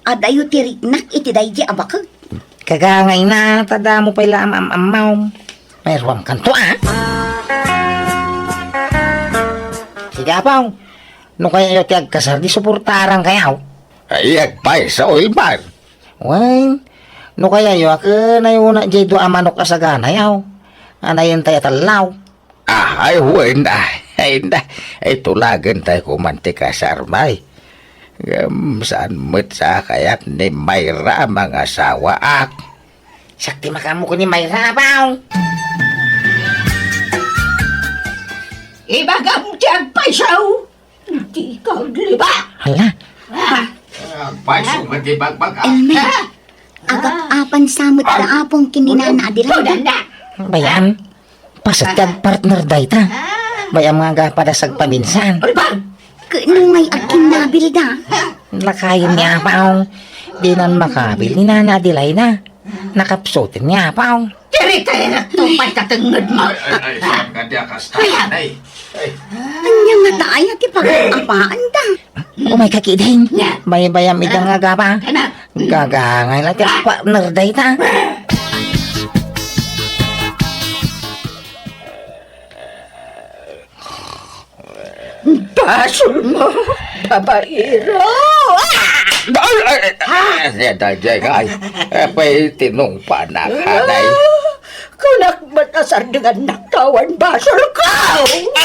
adayo ti riknak iti daydi a bakek. Kagangayna, ta damo pay la am-am-ammaw. Mairuamkanto, a? Sige, Apong. No kayayo ti agkasar, di suportaran kayaw. Ay, agpayso, Elmer. Wen, no kayayo, a, ken ayuna diay dua a manok a saganayaw. Anayen tay a tallaw. Ah, ay, wen, ay, ay, na, ay, tulagen tay koman ti kasar, may. Ngem saan met sa kayat ni Mayra a mangasawaak. Siak ti makaammo ken ni Mayra, Apong. Ibagam ti agpayso, di ka agliba. Hala. Ah. Agpayso met ti bagbagam. Elmer, agap-apan sa met da Apong ken ni Nana Adelaida. Bay-am, paset ti agpartner dayta. Bay-am nga agapa da sagpaminsan. Ket no ngay agkinnabilda? Lakayen ni Apong. Dinan makabil ni Nana Adelaida. Nakapsuten ni Apong. Tiri-tirekto pay ta tengngedmo. Ay, ay, ay, saan ka di akasta, ay? Ay. Ania ngata aya ti pagkakapaanda? Umayka ketdin. Nya. Bay-am ida nga agapa. Kana. Gagangay la ti agpartner dayta. Basol mo, babaero. Ah! Ay, ay, ay, ay, ay, ay, ay, apay tinungpanak, hanay. Ah, kunak met a sardeng a naktawan basol ko.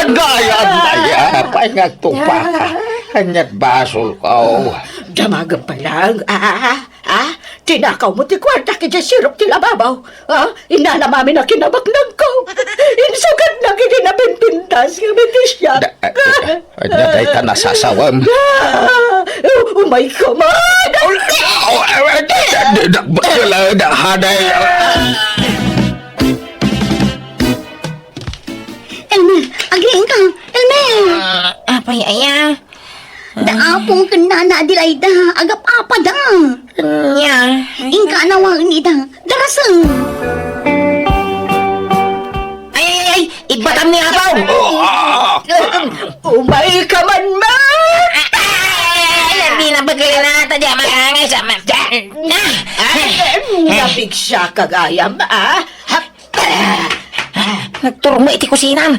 Agay, agay, apay nga agtungpaka. Aniat basol ko. Damagem pay lang, ah. Ah, tinakaw mo ti kuarta idiay sirok ti lababaw. Ah, inanam amin a kinabaknangko. Insugad na iti napimpintas nga mitisiak. Da, ah, ah, ania dayta nasasawem? Ah, oh, oh my God! Oh, oh, oh, oh, di, di, di, di, di, di, di, di, di. Elmer, agriing ka. Elmer! Ah, apay aya? Da Apong ken Nana Adelaida, agap-apada. Nya. Inka a nawaen ida. Darasem. Ay, ay, ay, ay! Ibbatam ni Apaw! Umay ka man, ma! Ay, ay, ay, ay, di na bagay na, ta di makangay sa ma-, ah! Ay, napiksiak gayam, ah! Nagturong met iti kusina.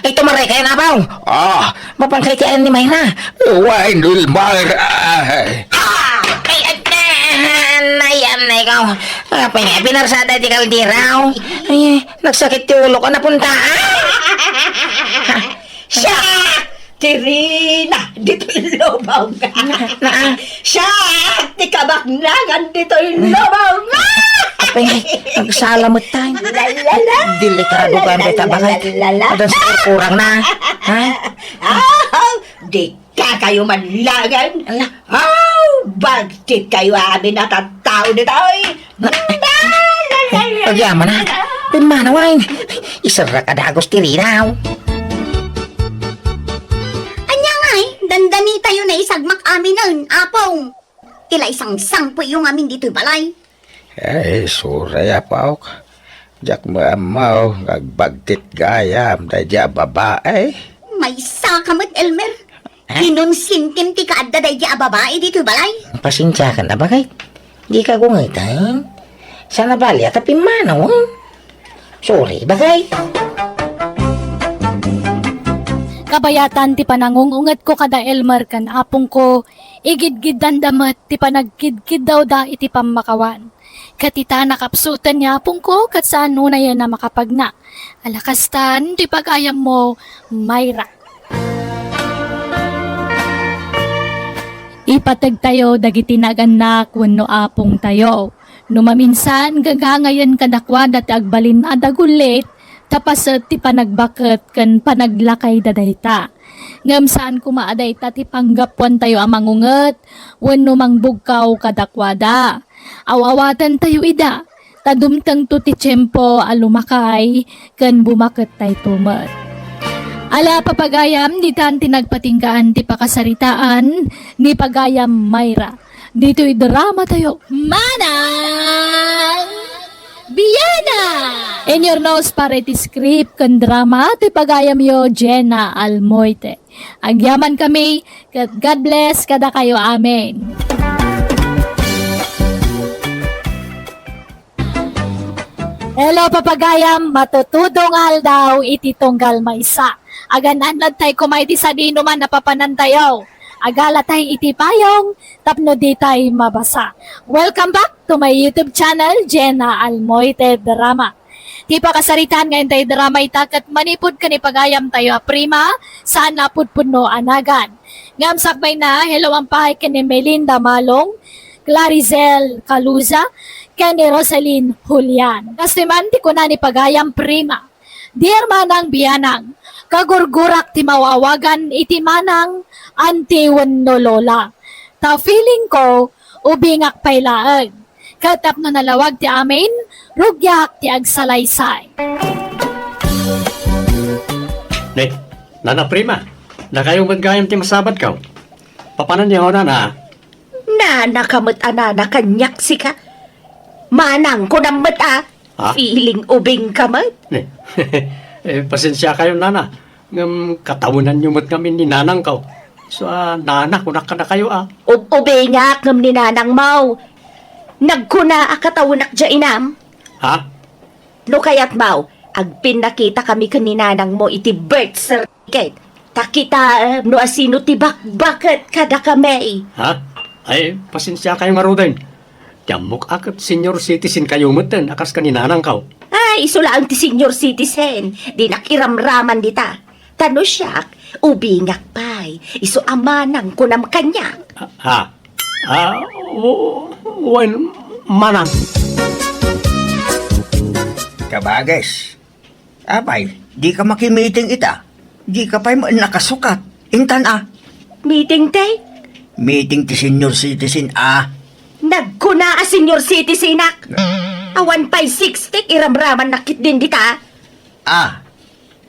Ay, tumaray kayo, Apaw. Ah. Mapan kayo ti ayan ni Mayra. Wen, Elmer. Ah! Ay, ay, ay, ay, ay, ikaw. Apay nga, pinarsada ti kaldero. Ay, nagsakit ti ulok. Ano punta? Ah! Siak ti rina ditoy lubong. Na, na. Siak ti kabaknangan ditoy lubong. Apay, nagsala met tayo. La, la, la. Delikado ka, la, la, beta, la, bakit? La, la, la. Adan sa kurang na. Ha? Ah, di ka kayo manlagan. Ala. Aw, bagtit kayo amin a tattao ditoy. Agyamanak, pimmanaw, ay, iserrek a dagus ti rinaw. Ania ngay, dandani tayo na isagmak aminen, Apong. Ila isangsangpetyo ngamin ditoy balay. Ay, sorry, Apok. Diak maammo nga agbagtit gayam daydi a babae. Maysa ka met, Elmer. Ha? Kinonsintim ti kaadda daydi a babae ditoy balay. Pasensiakan a bakay. Di ka gungeten. Sana bali a ta pimmanaw, eh. Sorry, bakay. Kabayatan ti panangungungetko kada Elmer ken apongko, igidgiddanda met ti panagkidkiddawda iti pammakawan. Ket ita, nakapsuten ni apongko ket saan unayen a makapagna. Ala kastan ti pagayammo, Mayra. Ipategtayo dagiti nagannak wenno apongtayo. No maminsan, gaganggayen kadakuada ti agbalin a dagullit, ta paset ti panagbaket ken panaglakayda dayta. Ngem saan koma a dayta ti panggapuantayo a mangunget wenno mangbugkaw kadakuada. Aw-awatentayo ida, ta dumtengto ti tiempo a lumakay ken bumakettayto met. Ala, papagayam, ditan ti nagpatinggaan ti pakasaritaan ni pagayam Mayra. Ditoy drama tayo, Manang Biana! In your nose para iti script ken drama ti pagayamyo, Jenna Almoite. Agyaman kami, ket God bless kadakayo. Amen. Hello, papagayam, matutudong aldaw iti tunggal maysa. Agan-annadtay koma iti sadinoman a papanantayo. Agalatay iti payong tapno ditay mabasa. Welcome back to my YouTube channel, Jenna Almoite Drama. Ti pakasaritaan nga intay drama ita ket manipud ken ipagayamtayo a Prima, saan a pudpudno a nagan. Ngem sakbayna, hello man pay ken ni Melinda Malong, Clarizel Caluza, ken ni Rosalyn Julian. Kastoy man ti kuna ni pagayam Prima. Dear Manang Bianang, kagurgurak ti maaw-awagan iti manang, anti wenno lola. Ta feeling ko, ubingak pay laeng. Ket tapno nalawag ti amin, rugiak ti agsalaysay. Ne, Nana Prima, dakayo met gayam ti masabatko. Papanan ni Nana? Nana ka met a nana kaniak sika. Manang, kunam met a. Ha? Feeling ubing ka met. Ne. Eh, pasensia kayo, Nana. Ngem katawenanyo met ngamin ni nanangko. So, ah, nana, kunak kadakayo, ah. Ub-, ubingak ngem ni nanangmo. Nagkuna a katawenak dia inam. Ha? No kayatmo, agpinnakita kami ken ni nanangmo iti birth certificate. Ta kitaem no asino ti bakbaket kadakami. Ha? Ay, pasensiakayo ngaruden. Ti ammok a ket senior citizen kayo metten a kas kaninanangko. Ay, isu laeng ti senior citizen. Dinak iramraman dita. Ta no siak, ubingak pay. Isu a manang kunam kaniak. Ha? Ah, w-, wen, manang. Kabages, apay, dika makimiting ita? Dika pay met nakasukat. Intan a. Meeting ti? Meeting ti senior citizen a. Nagkuna a senior citizenak. Awan pay sixty iramramannak ketdin dita. Ah,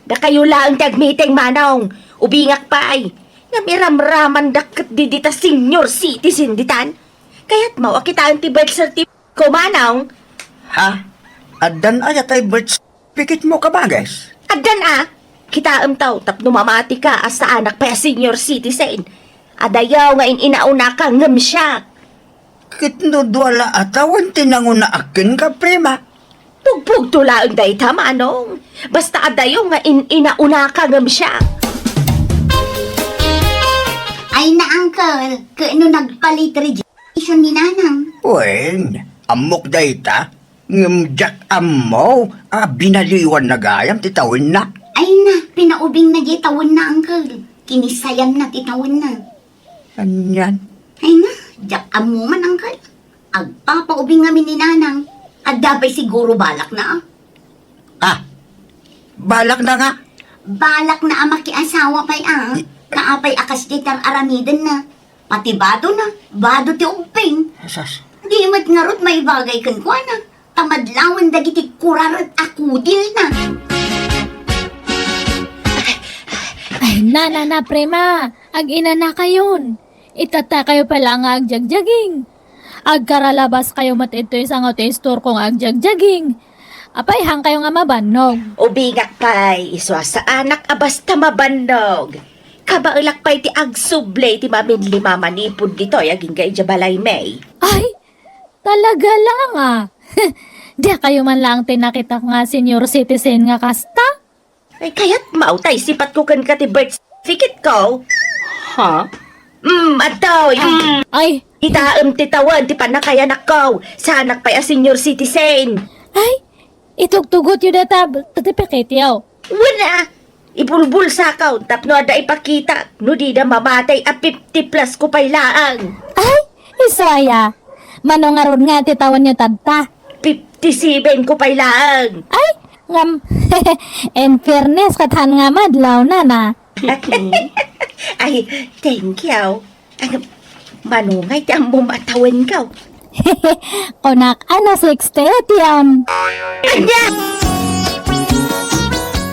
Dakayo laeng ti agmeeting, manong. Ubingak pay. Ngem iramramandak ketdi dita senior citizen ditan. Kayatmo a kitaen ti birth certificate ko, manong? Ha? Addan aya tay birth certificate mo, kabages? Addan a. Kitaem taw tapno mamatika a saanak pay a senior citizen. Adayo nga in-inaunaka ngem siak. Ket no dua la a tawen ti nangunaak kenka, prima? Pugpugto laeng dayta, manong. Basta adayo nga in-inaunaka ngem siak. Ay na, uncle, ket no nagpalit registration ni nanang? Wen, ammok dayta, ngem diak ammo a binaliwan na gayam ti tawenna. Ay na, pinaubingna diay tawenna, uncle. Kinisayanna ti tawenna. Anian? Ay na, diak ammo man, uncle. Agpapaubing ngamin ni nanang. Adda pay siguro balakna, a? Ah, balakna nga? Balakna a makiasawa pay, a. Kaapay a kasdiay ti ar-aramidenna. Pati badona, bado ti ubbing. Sas. Di met ngarud maibagay kenkuana. Ta madlawen dagiti kuraret a kudilna. Ay, na, na, na, prima, ag-inanakayon. Itatakayo pay la nga agjagjaging. Agkaralabaskayo met ditoy sango ti istorko nga agjagjaging. Apay, haankayo nga mabannog? Ubingak pay, isu a saanak a basta mabannog. Kabaelak pay ti agsubli ti maminlima manipud ditoy agingga idiay balaymi. Ay, talaga lang, a. Diakayo man laeng ti nakitak nga senior citizen nga kasta? Ay, kayatmo tay sipatko kenka ti birth certificate ko? Ha? Mm, adtoy. Mm. Ay. Kitaem ti tawen ti pannakayanakko. Saanak pay a senior citizen. Ay, itugtugotyo dayta birth certificate-yo. Wen a, ibulbulsakon tapno adda ipakita no dida mamatay a fifty plus ko pay laeng. Ay, isu aya. Mano ngarud nga ti tawenyo tatta? Fifty-seven ko pay laeng. Ay, ngem, in fairness, ket haan nga madlaw, nana. Ay, thank you. Ay, mano ngay ti ammom a tawenko? Kunak a na sixty-eight yon. Ania?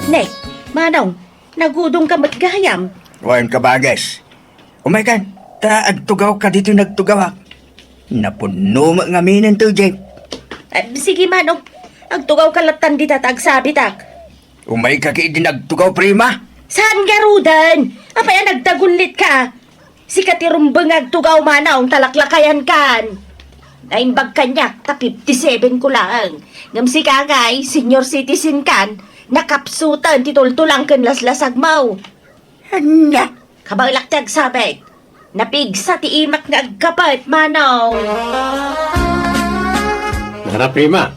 Ne, manong, nagudongka met gayam. Wen, kabages. Umaykan, ta agtugawka ditoy nagtugawak. Napunno met ngamin ti jeep. Ah, sige, manong. Agtugawka lattan dita ta agsabitak. Umayka ketdi nagtugaw, prima. Saan ngaruden? Apay a nagdagullitka? Sika ti rumbeng nga agtugaw, manong, ta laklakayankan. Naimbag kaniak ta fifty-seven ko laeng. Ngem sika ngay, senior citizen kan, nakapsuten ti tultulang ken laslasagmo. Ania? Kabaelak ti agsabit. Napigsa ti imak nga agkapet, manong. Nana, prima.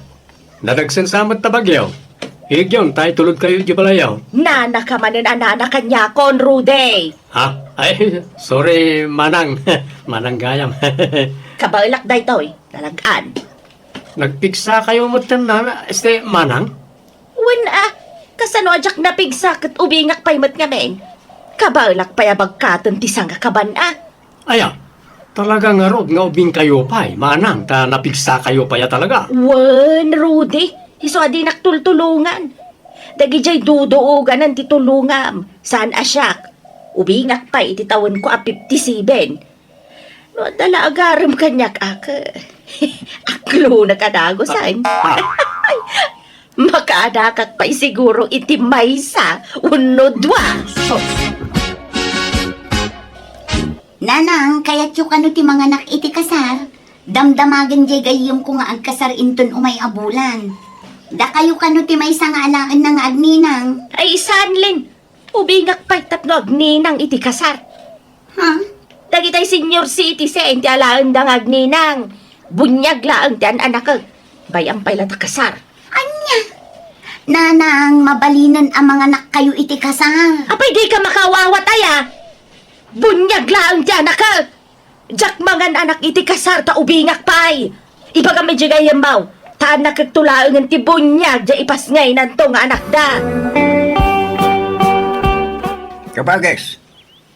Nadagsen sa met ta bagyo. Igyon, ta itulodkayo idiay balayyo. Nanaka manen a nana kaniakon, Rudy. Ha? Ay, sorry, manang. Manang gayam. Kabaelak daytoy, nalag-an. Nagpigsakayo met ken nana, este, manang? Wen a, kasano a diak napigsa ket ubingak pay met ngamin? Kabaelak pay a bagkaten ti sangakaban a. Aya, talaga ngarud nga ubingkayo pay, manang, ta napigsakayo pay a talaga. Wen, Rudy, isu a dinak tultulongan. Dagidiay duduoganan ti tulongam, saan a siak. Ubingak pay iti tawenko a fifty-seven. No adda la agarem kaniak a ket, aklonak a dagusan. Ah, ah. Makaadakak pay siguro iti maysa wenno dua. Sus! Nanang, kayatyo kano ti manganak iti kasar? Damdamagen diay gayyemko nga agkasar inton umay a bulan. Dakayo kano ti maysa nga alaenna nga agninang? Ay, saan, Len. Ubingak pay tapno agninang iti kasar. Ha? Dagitay senior citizen ti alaenda nga agninang. Buniag laeng ti an-anakek. Bay-am pay la ta kasar. Ania? Nanang, mabalinen a manganakkayo iti kasar. Apay, dika makaawawat aya? Buniag laeng ti anakek. Diak mangan-anak iti kasar ta ubingak pay. Ibagam idiay gayyemmo, ta annakekto laengen ti buniag diay ipasngaynanto nga anakda. Kabages,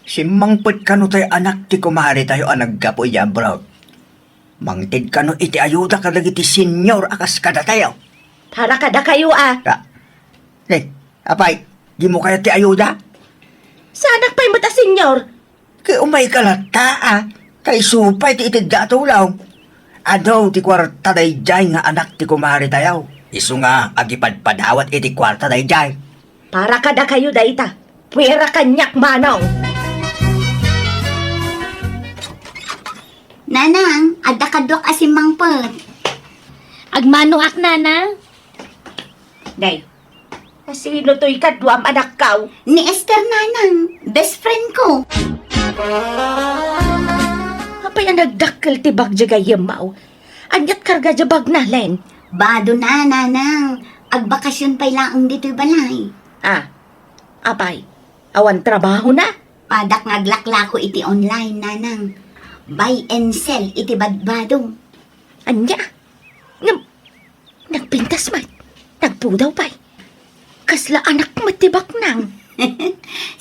simmangpet kano tay anak ti kumaretayo a naggapu idiay abroad? Mangted kano iti ayuda kadagiti senior a kas kadatayo? Para kadakayo a. Ta-, eh, apay, dimo kayat ti ayuda? Saanak pay met a senior. Ket umayka latta a, ta isu pay ti itedda a tulong. Adu ti kuarta daydiay nga anak ti kumaretayo. Isu nga agipadpadawat iti kuarta daydiay. Para kadakayo dayta. Puera kaniak, manong. Nanang, adda kaduak a simmangpet. Agmanoak, nanang. Nay, asino toy kaduam, anakko? Ni Esther, nanang, best friend ko. Apay a nagdakkel ti bag diay gayyemmo? Aniat karga diay bagna, Len? Bado na, nanang. Agbakasyon pay laeng ditoy balay. Ah, apay, awan trabahona? Padak nga aglaklako iti online, nanang. Buy and sell iti badbado. Ania? Ngem, nagpintas met. Nagpudaw pay. Kasla anak met ti baknang.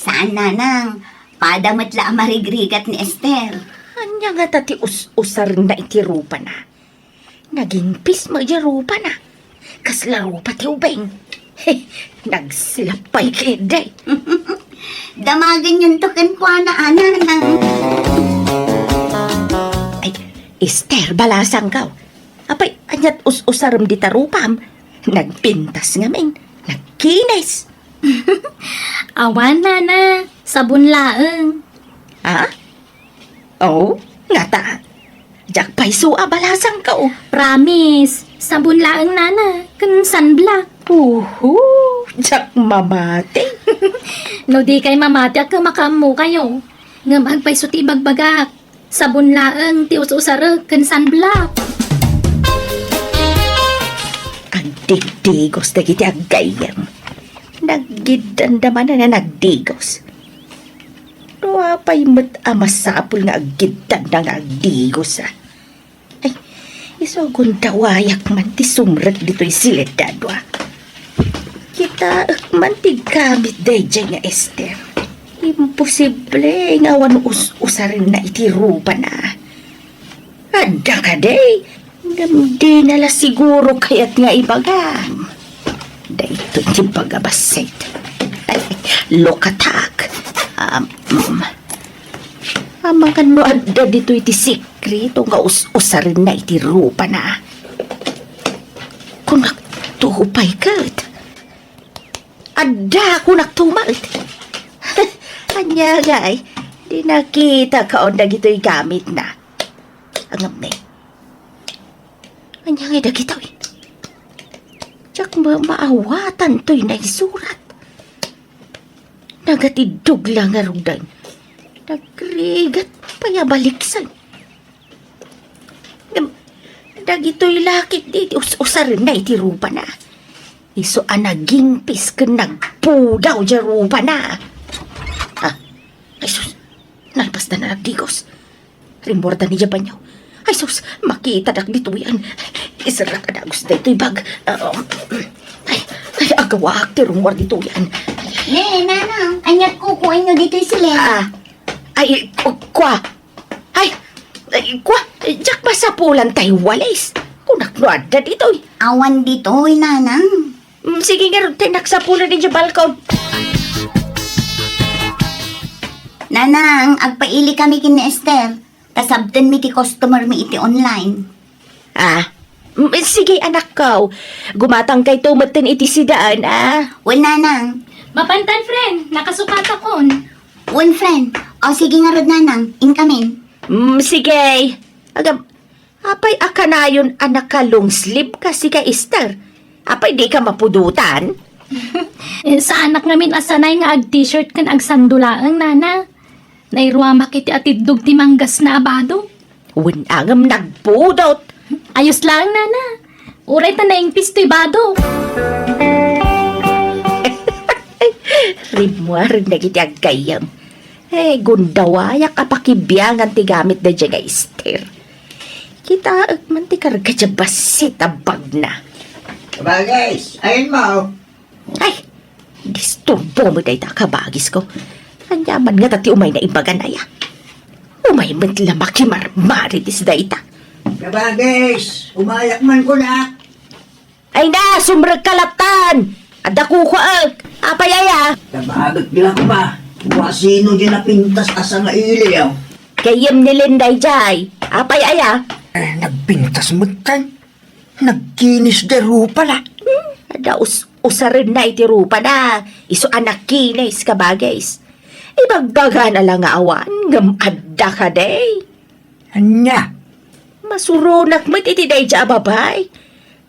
Saan, nanang. Pada met la a marigrigat ni Esther. Ania ngata ti us-usarenna iti rupana? Nagingpis met diay rupana. Kasla rupa ti ubing. Nagsilap pay ketdi. Damagenyonto kenkuana, nanang. Ay, Esther, balasangko. Apay, aniat us-usarem dita rupam? Nagpintas ngamin. Nagkinis. Awan, nana. Sabon laeng. Ha? Oh, ngata. Diak pay isu a balasangko. Promise. Sabon laeng, nana. Ken sunblock. Uhu, diak mamati. No dikay mamati, agka makaammokayo. Ngem agpayso ti ibagbagak. Sabon laeng ti us-usarek ken sunblock. Agdigdigos dagiti aggayyem. Naggiddanda manen a nagdigos. No apay met a masapul nga aggiddanda nga agdigos, a? Ay, isu a gundawayak man ti sumrek ditoy sileddad, a. Kitaek man ti gamit daydiay nga Esther. Imposible nga awan us-usarenna iti rupana. Adda kadi, ngem dina la siguro kayat nga ibaga. Daytoy ti baga bassit. Ay, look attack. Um, mm. Amangan no adda ditoy ti sikreto nga us-usarenna iti rupana. Kunakto pay ket. Adda, kunakto met. Ania ngay, di nakitakaon dagitoy gamitna. Ngem, ania ngay dagitoy? Diak ma-, maawatan toy naisurat. Nagatiddog la ngaruden. Nagrigat pay a baliksan. Ngem, dagitoy la ketdi ti us-usarenna iti rupana. Isu a nagingpis ken nagpudaw diay rupana. Ah, ay sus, nalpasda a nagdigos. Rimmuarda ni diay banio. Ay sus, makitadak ditoyen. Iserrak a dagus daytoy bag. Ah, um, ay, ay, agawaak ti rummuar ditoyen. Ne, nanang, aniat kukuenyo ditoy siled? Ah, ay, ku-, kua. Ay, ay, kua, diak masapulan tay walis. Kunak no adda ditoy. Awan ditoy, nanang. Mm, sige ngarud tay nagsapulan idiay balkon. Nanang, agpaili kami ken ni Esther. Ta sabtenmi ti customer mi iti online. Ah, mm, sige, anakko. Gumatangkayto metten iti siudad, ah. Wen, nanang. Mapantan, friend. Nakasukatakon. Wen, friend. O, sige ngarud, nanang. Inkamin. Mm, sige. Agam, apay a kanayon a naka-long sleeve ka, sika, Esther? Apay dika mapudotan? Eh, saanak ngamin a sanay nga ag-t-shirt ken agsando laeng, nana. Nairuamak iti atiddog ti manggasna a bado. Wen a ngem nagpudot. Ayos laeng, nana. Uray ta naingpis toy bado. Rimmuaren dagiti aggayyem. Eh, gundawayak a pakibiangan ti gamit daydiay nga Ester. Kitaek man ti karga diay bassit a bagna. Kabagis, ayan mo. Ay, disturbo met dayta, kabagisko. Ania man ngata ti umayna ibagan aya? Umay met la makimarmarites dayta. Kabagis, umayak man kunak. Ay na, sumrekka lattan! Adda kukuaek! Apay aya? Kabagis la koma. Kua sino di napintas a sangailiw? Gayyem ni Linda daydiay. Apay aya? Eh, nagpintas metten. Nagkinis da rupana. Hmm, adda us-, usarenna iti rupana. Isu a nakinis, kabagis. Ibagbagana la nga awan, ngem adda kadi. Ania? Masuronak met iti daydiay a babai.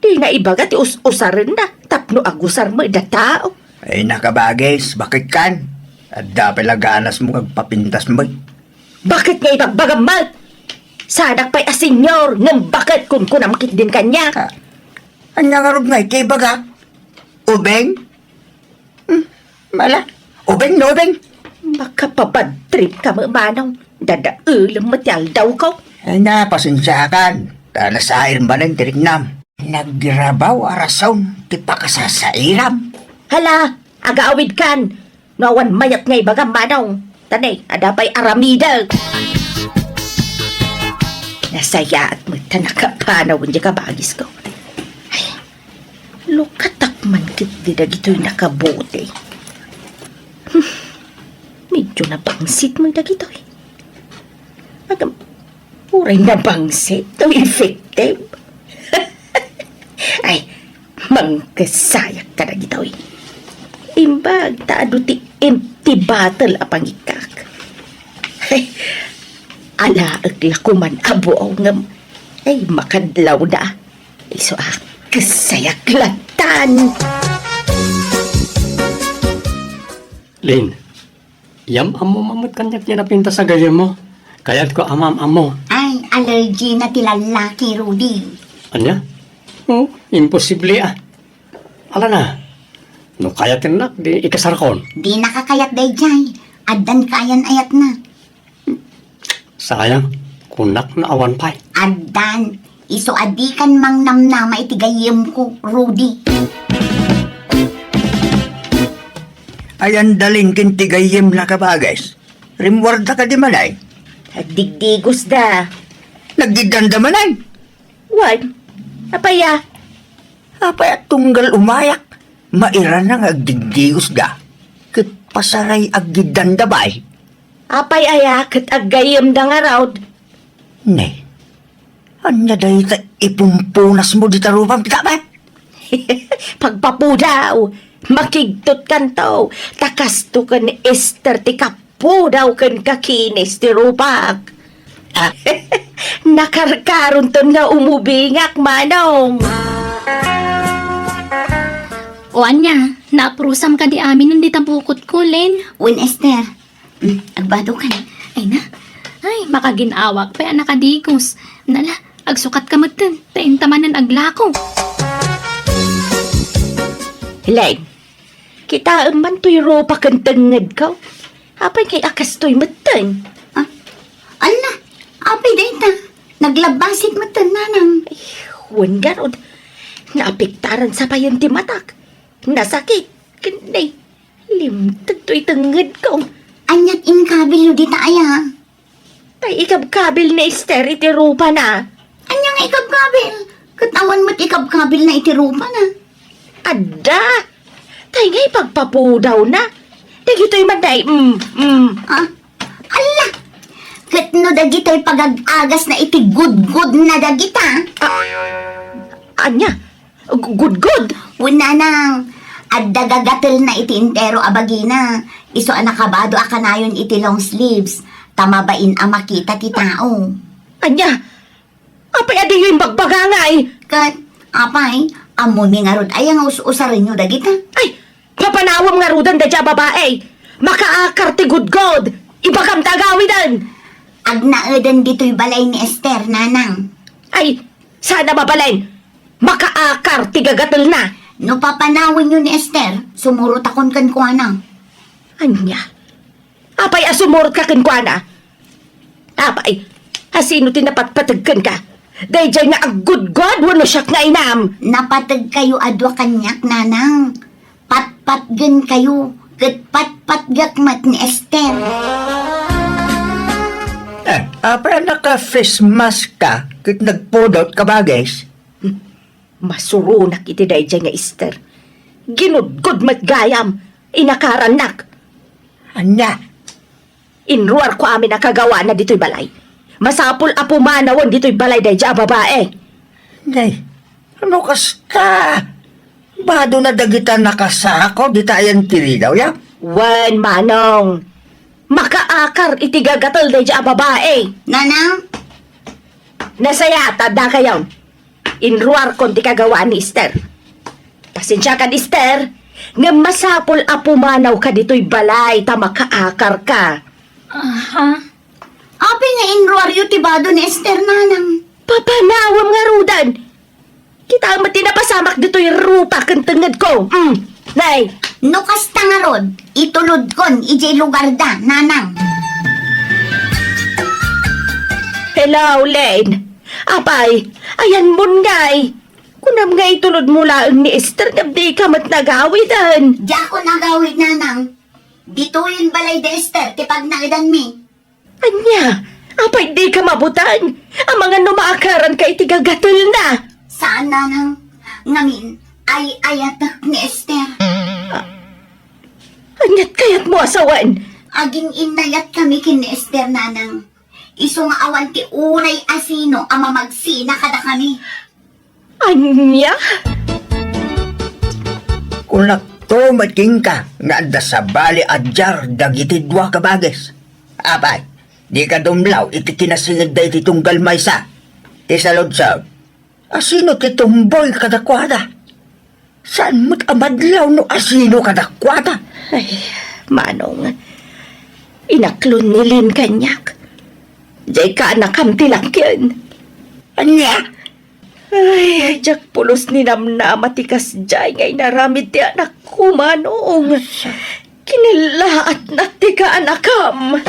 Dina ibaga ti us-, usarenna tapno agusar met da tao. Ay, nakabagis, bakit kan? Adda pay la ganasmo nga agpapintas met. Bakit nga ibagbagam met? Saanak pay a senior, ngem bakit kunkunam ketdin kaniak? Ah, ania ngarud nga iti ibagak? Ubing? Hmm, mala. Ubing no ubing. Makapabad trip ka met, manong. Dadaelem met ti aldawko. Ay na, pasensiakan. Ta nasair manen ti riknam. Nagrabaw a rason ti pakasasairam. Hala, agaawidkan. No awan mayat nga ibagam, manong. Ta ne, adda pay aramidek. Nasayaat met ta nakapanaw diay kabagisko. Ay, lukatak man ketdi dagitoy nakabuti. Hmm, medyo nabangsit met dagitoy. Agam-, uray nabangsit, no effective. Ay, mangkesayak kadagitoy. Imbag ta adu ti empty bottle a pangikkak. Ay, alaek la koman a buaw ngem, ay, makadlawda. Isu a kesayak lattan. Lin, yam-ammo man met kaniak ti napintas a gayyemmo. Kayatko a maam-ammo. Ay, allergy na ti lallaki, Rudy. Ania? Oh, imposible a. Ala na. No kayatennak, di ikasarakon. Di nakakayat daydiay. Addan kayan ayatna. Sayang, kunak no awan pay. Addan, isu a dikan mangnamnama iti gayyemko, Rudy. Ayan dalin ken ti gayyem, nakabagis. Rimmuarda kadi manen? Agdigdigosda. Naggiddanda manen? Wen, apay a? Apay a tunggal umayak? Mairana nga agdigdigosda. Ket pasaray aggiddanda, bay. Apay aya ket aggayyemda ngarud? Ne, ania dayta ipumpunasmo dita rupam, kita, bay? Pagpapudaw, makigtotkanto, ta kasto ken Ester ti kap- pudaw ken kakinis ti rupak. Ah, nakarkaronton nga umubingak, manong. O ania, naprusam kadi amin dita bukotko, Len? Wen, Ester. Hmm, agbado ka na. Ay na. Ay, makagin-awak pay a nakadigos. Nala, agsukat ka metten, ta inta manen aglako. Len, kitaem man toy rupak ken tengngedko. Apay ngay a kastoy metten? Ah, ala, apay dayta? Naglabbasit metten, nanang. Ay, wen garud. Naapektaran sa payen ti matak. Nasakit. Ken nay, limted toy tengngedko. Aniat inkabilyo dita aya? Tay ikabkabil ni Ester iti rupana. Ania nga ikabkabil? Ket awan met ikabkabilna iti rupana. Adda! Tay nga ipagpapudawna. Dagitoy man day, mm, mm. Ah, ala! Ket no dagitoy pagag-agasna iti gudgodna dagita? Ah, ania? Gu-, gudgod? Wen, nanang, adda gagatelna iti entero a bagina. Isu a nakabado a kanayon iti long sleeves, ta mabain a makita ti tao. Ania? Apay a diyo imbagbaga ngay? Ket, apay, ammomi ngarud aya nga us-usarenyo dagita? Ay, Papanawem ngaruden daydiay a babai. Makaakar ti gudgod. Ibagam ta agawiden. Agnaeden ditoy balay ni Esther, nanang. Ay, saan a mabalin. Makaakar ti gagatelna. No papanawenyo ni Esther, sumurotakon kenkuana. Ania? Apay a sumurotka kenkuana? Apay, asino ti napatpateg kenka? Daydiay nga aggudgod wenno siak nga inam? Napategkayo a dua kaniak, nanang. Patpatgenkayo, ket patpatgek met ni Esther. Eh, apay a naka-face mask ka ket nagpudot ka, Bages? Masuronak iti daydiay nga Esther. Ginudgod met gayam, inakarannak. Ania? Inruarko amin a kagawana ditoy balay. Masapul a pumanawen ditoy balay daydiay a babai. Nay, ano kasta? Badona dagita nakasako dita ayan ti ridaw, ya? Wen, manong. Makaakar iti gagatel daydiay a babai. Nanang? Nasayaat a dakayon. Inruarkon ti kagawaan ni Esther. Pasensiakan, Esther, ngem masapul a pumanawka ditoy balay ta makaakarka. Aha. Apay nga inruaryo ti bado ni Esther, nanang? Papanawem ngaruden. Kitaem met ti napasamak ditoy rupa ken tengngedko. Mm. Nay. No kasta ngarud, itulodkon idiay lugarda, nanang. Hello, Lane. Apay, ayanmon ngay. Kunam nga itulodmo laeng ni Esther ngem dika met nagawiden. Diakon agawid, nanang. Ditoyen balay da Esther ti pagnaedanmi. Ania? Apay dika mabuteng? Amangan no maakaranka iti gagatelna. Saan, nanang. Ngamin, ay-ayatek ni Esther. Aniat kayatmo a sawen? Agin-innayat kami ken ni Esther, nanang. Isu nga awan ti uray a sino a mamagsina kadakami. Ania? Kunakto met kenka nga adda sabali a diar dagiti dua ka Bages. Apay, dika dumlaw iti kinasingedda iti tunggal maysa. Ti saludsod, asino ti tumboy kadakuada? Saan met a madlaw no asino kadakuada? Ay, manong, inaklon ni Lin kaniak. Diay kaanakam ti lakien. Ania? Ay, diak pulos ninamnama ti kasdiay nga inaramid ti anakko, manong. Kinallaatnak ti kaanakam.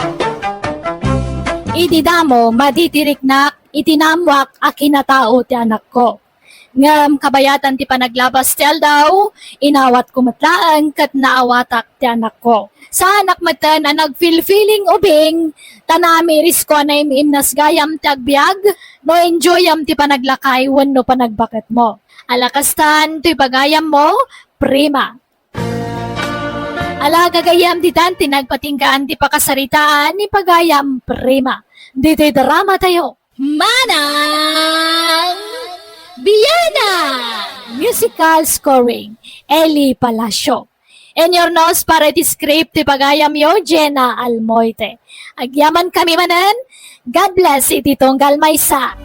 Idi damo, madi ti riknak iti naammoak a kinatao ti anakko. Ngem kabayatan ti panaglabas ti aldaw, inawatko met laeng ket naawatak ti anakko. Saanak metten a nagfilfiling ubing, ta naamirisko a naim-imnas gayam ti agbiag, no enjoyam ti panaglakay wenno panagbaketmo. Ala kastan, toy pagayammo, Prima. Ala, gagayyem, ditan ti nagpatinggaan ti pakasaritaan ni pagayam Prima. Ditoy drama tayo. Manang Biana! Musical scoring, Eli Palacio. Inurnos para iti script ti pagayamyo, Jenna Almoite. Agyaman kami manen, God bless iti tunggal maysa.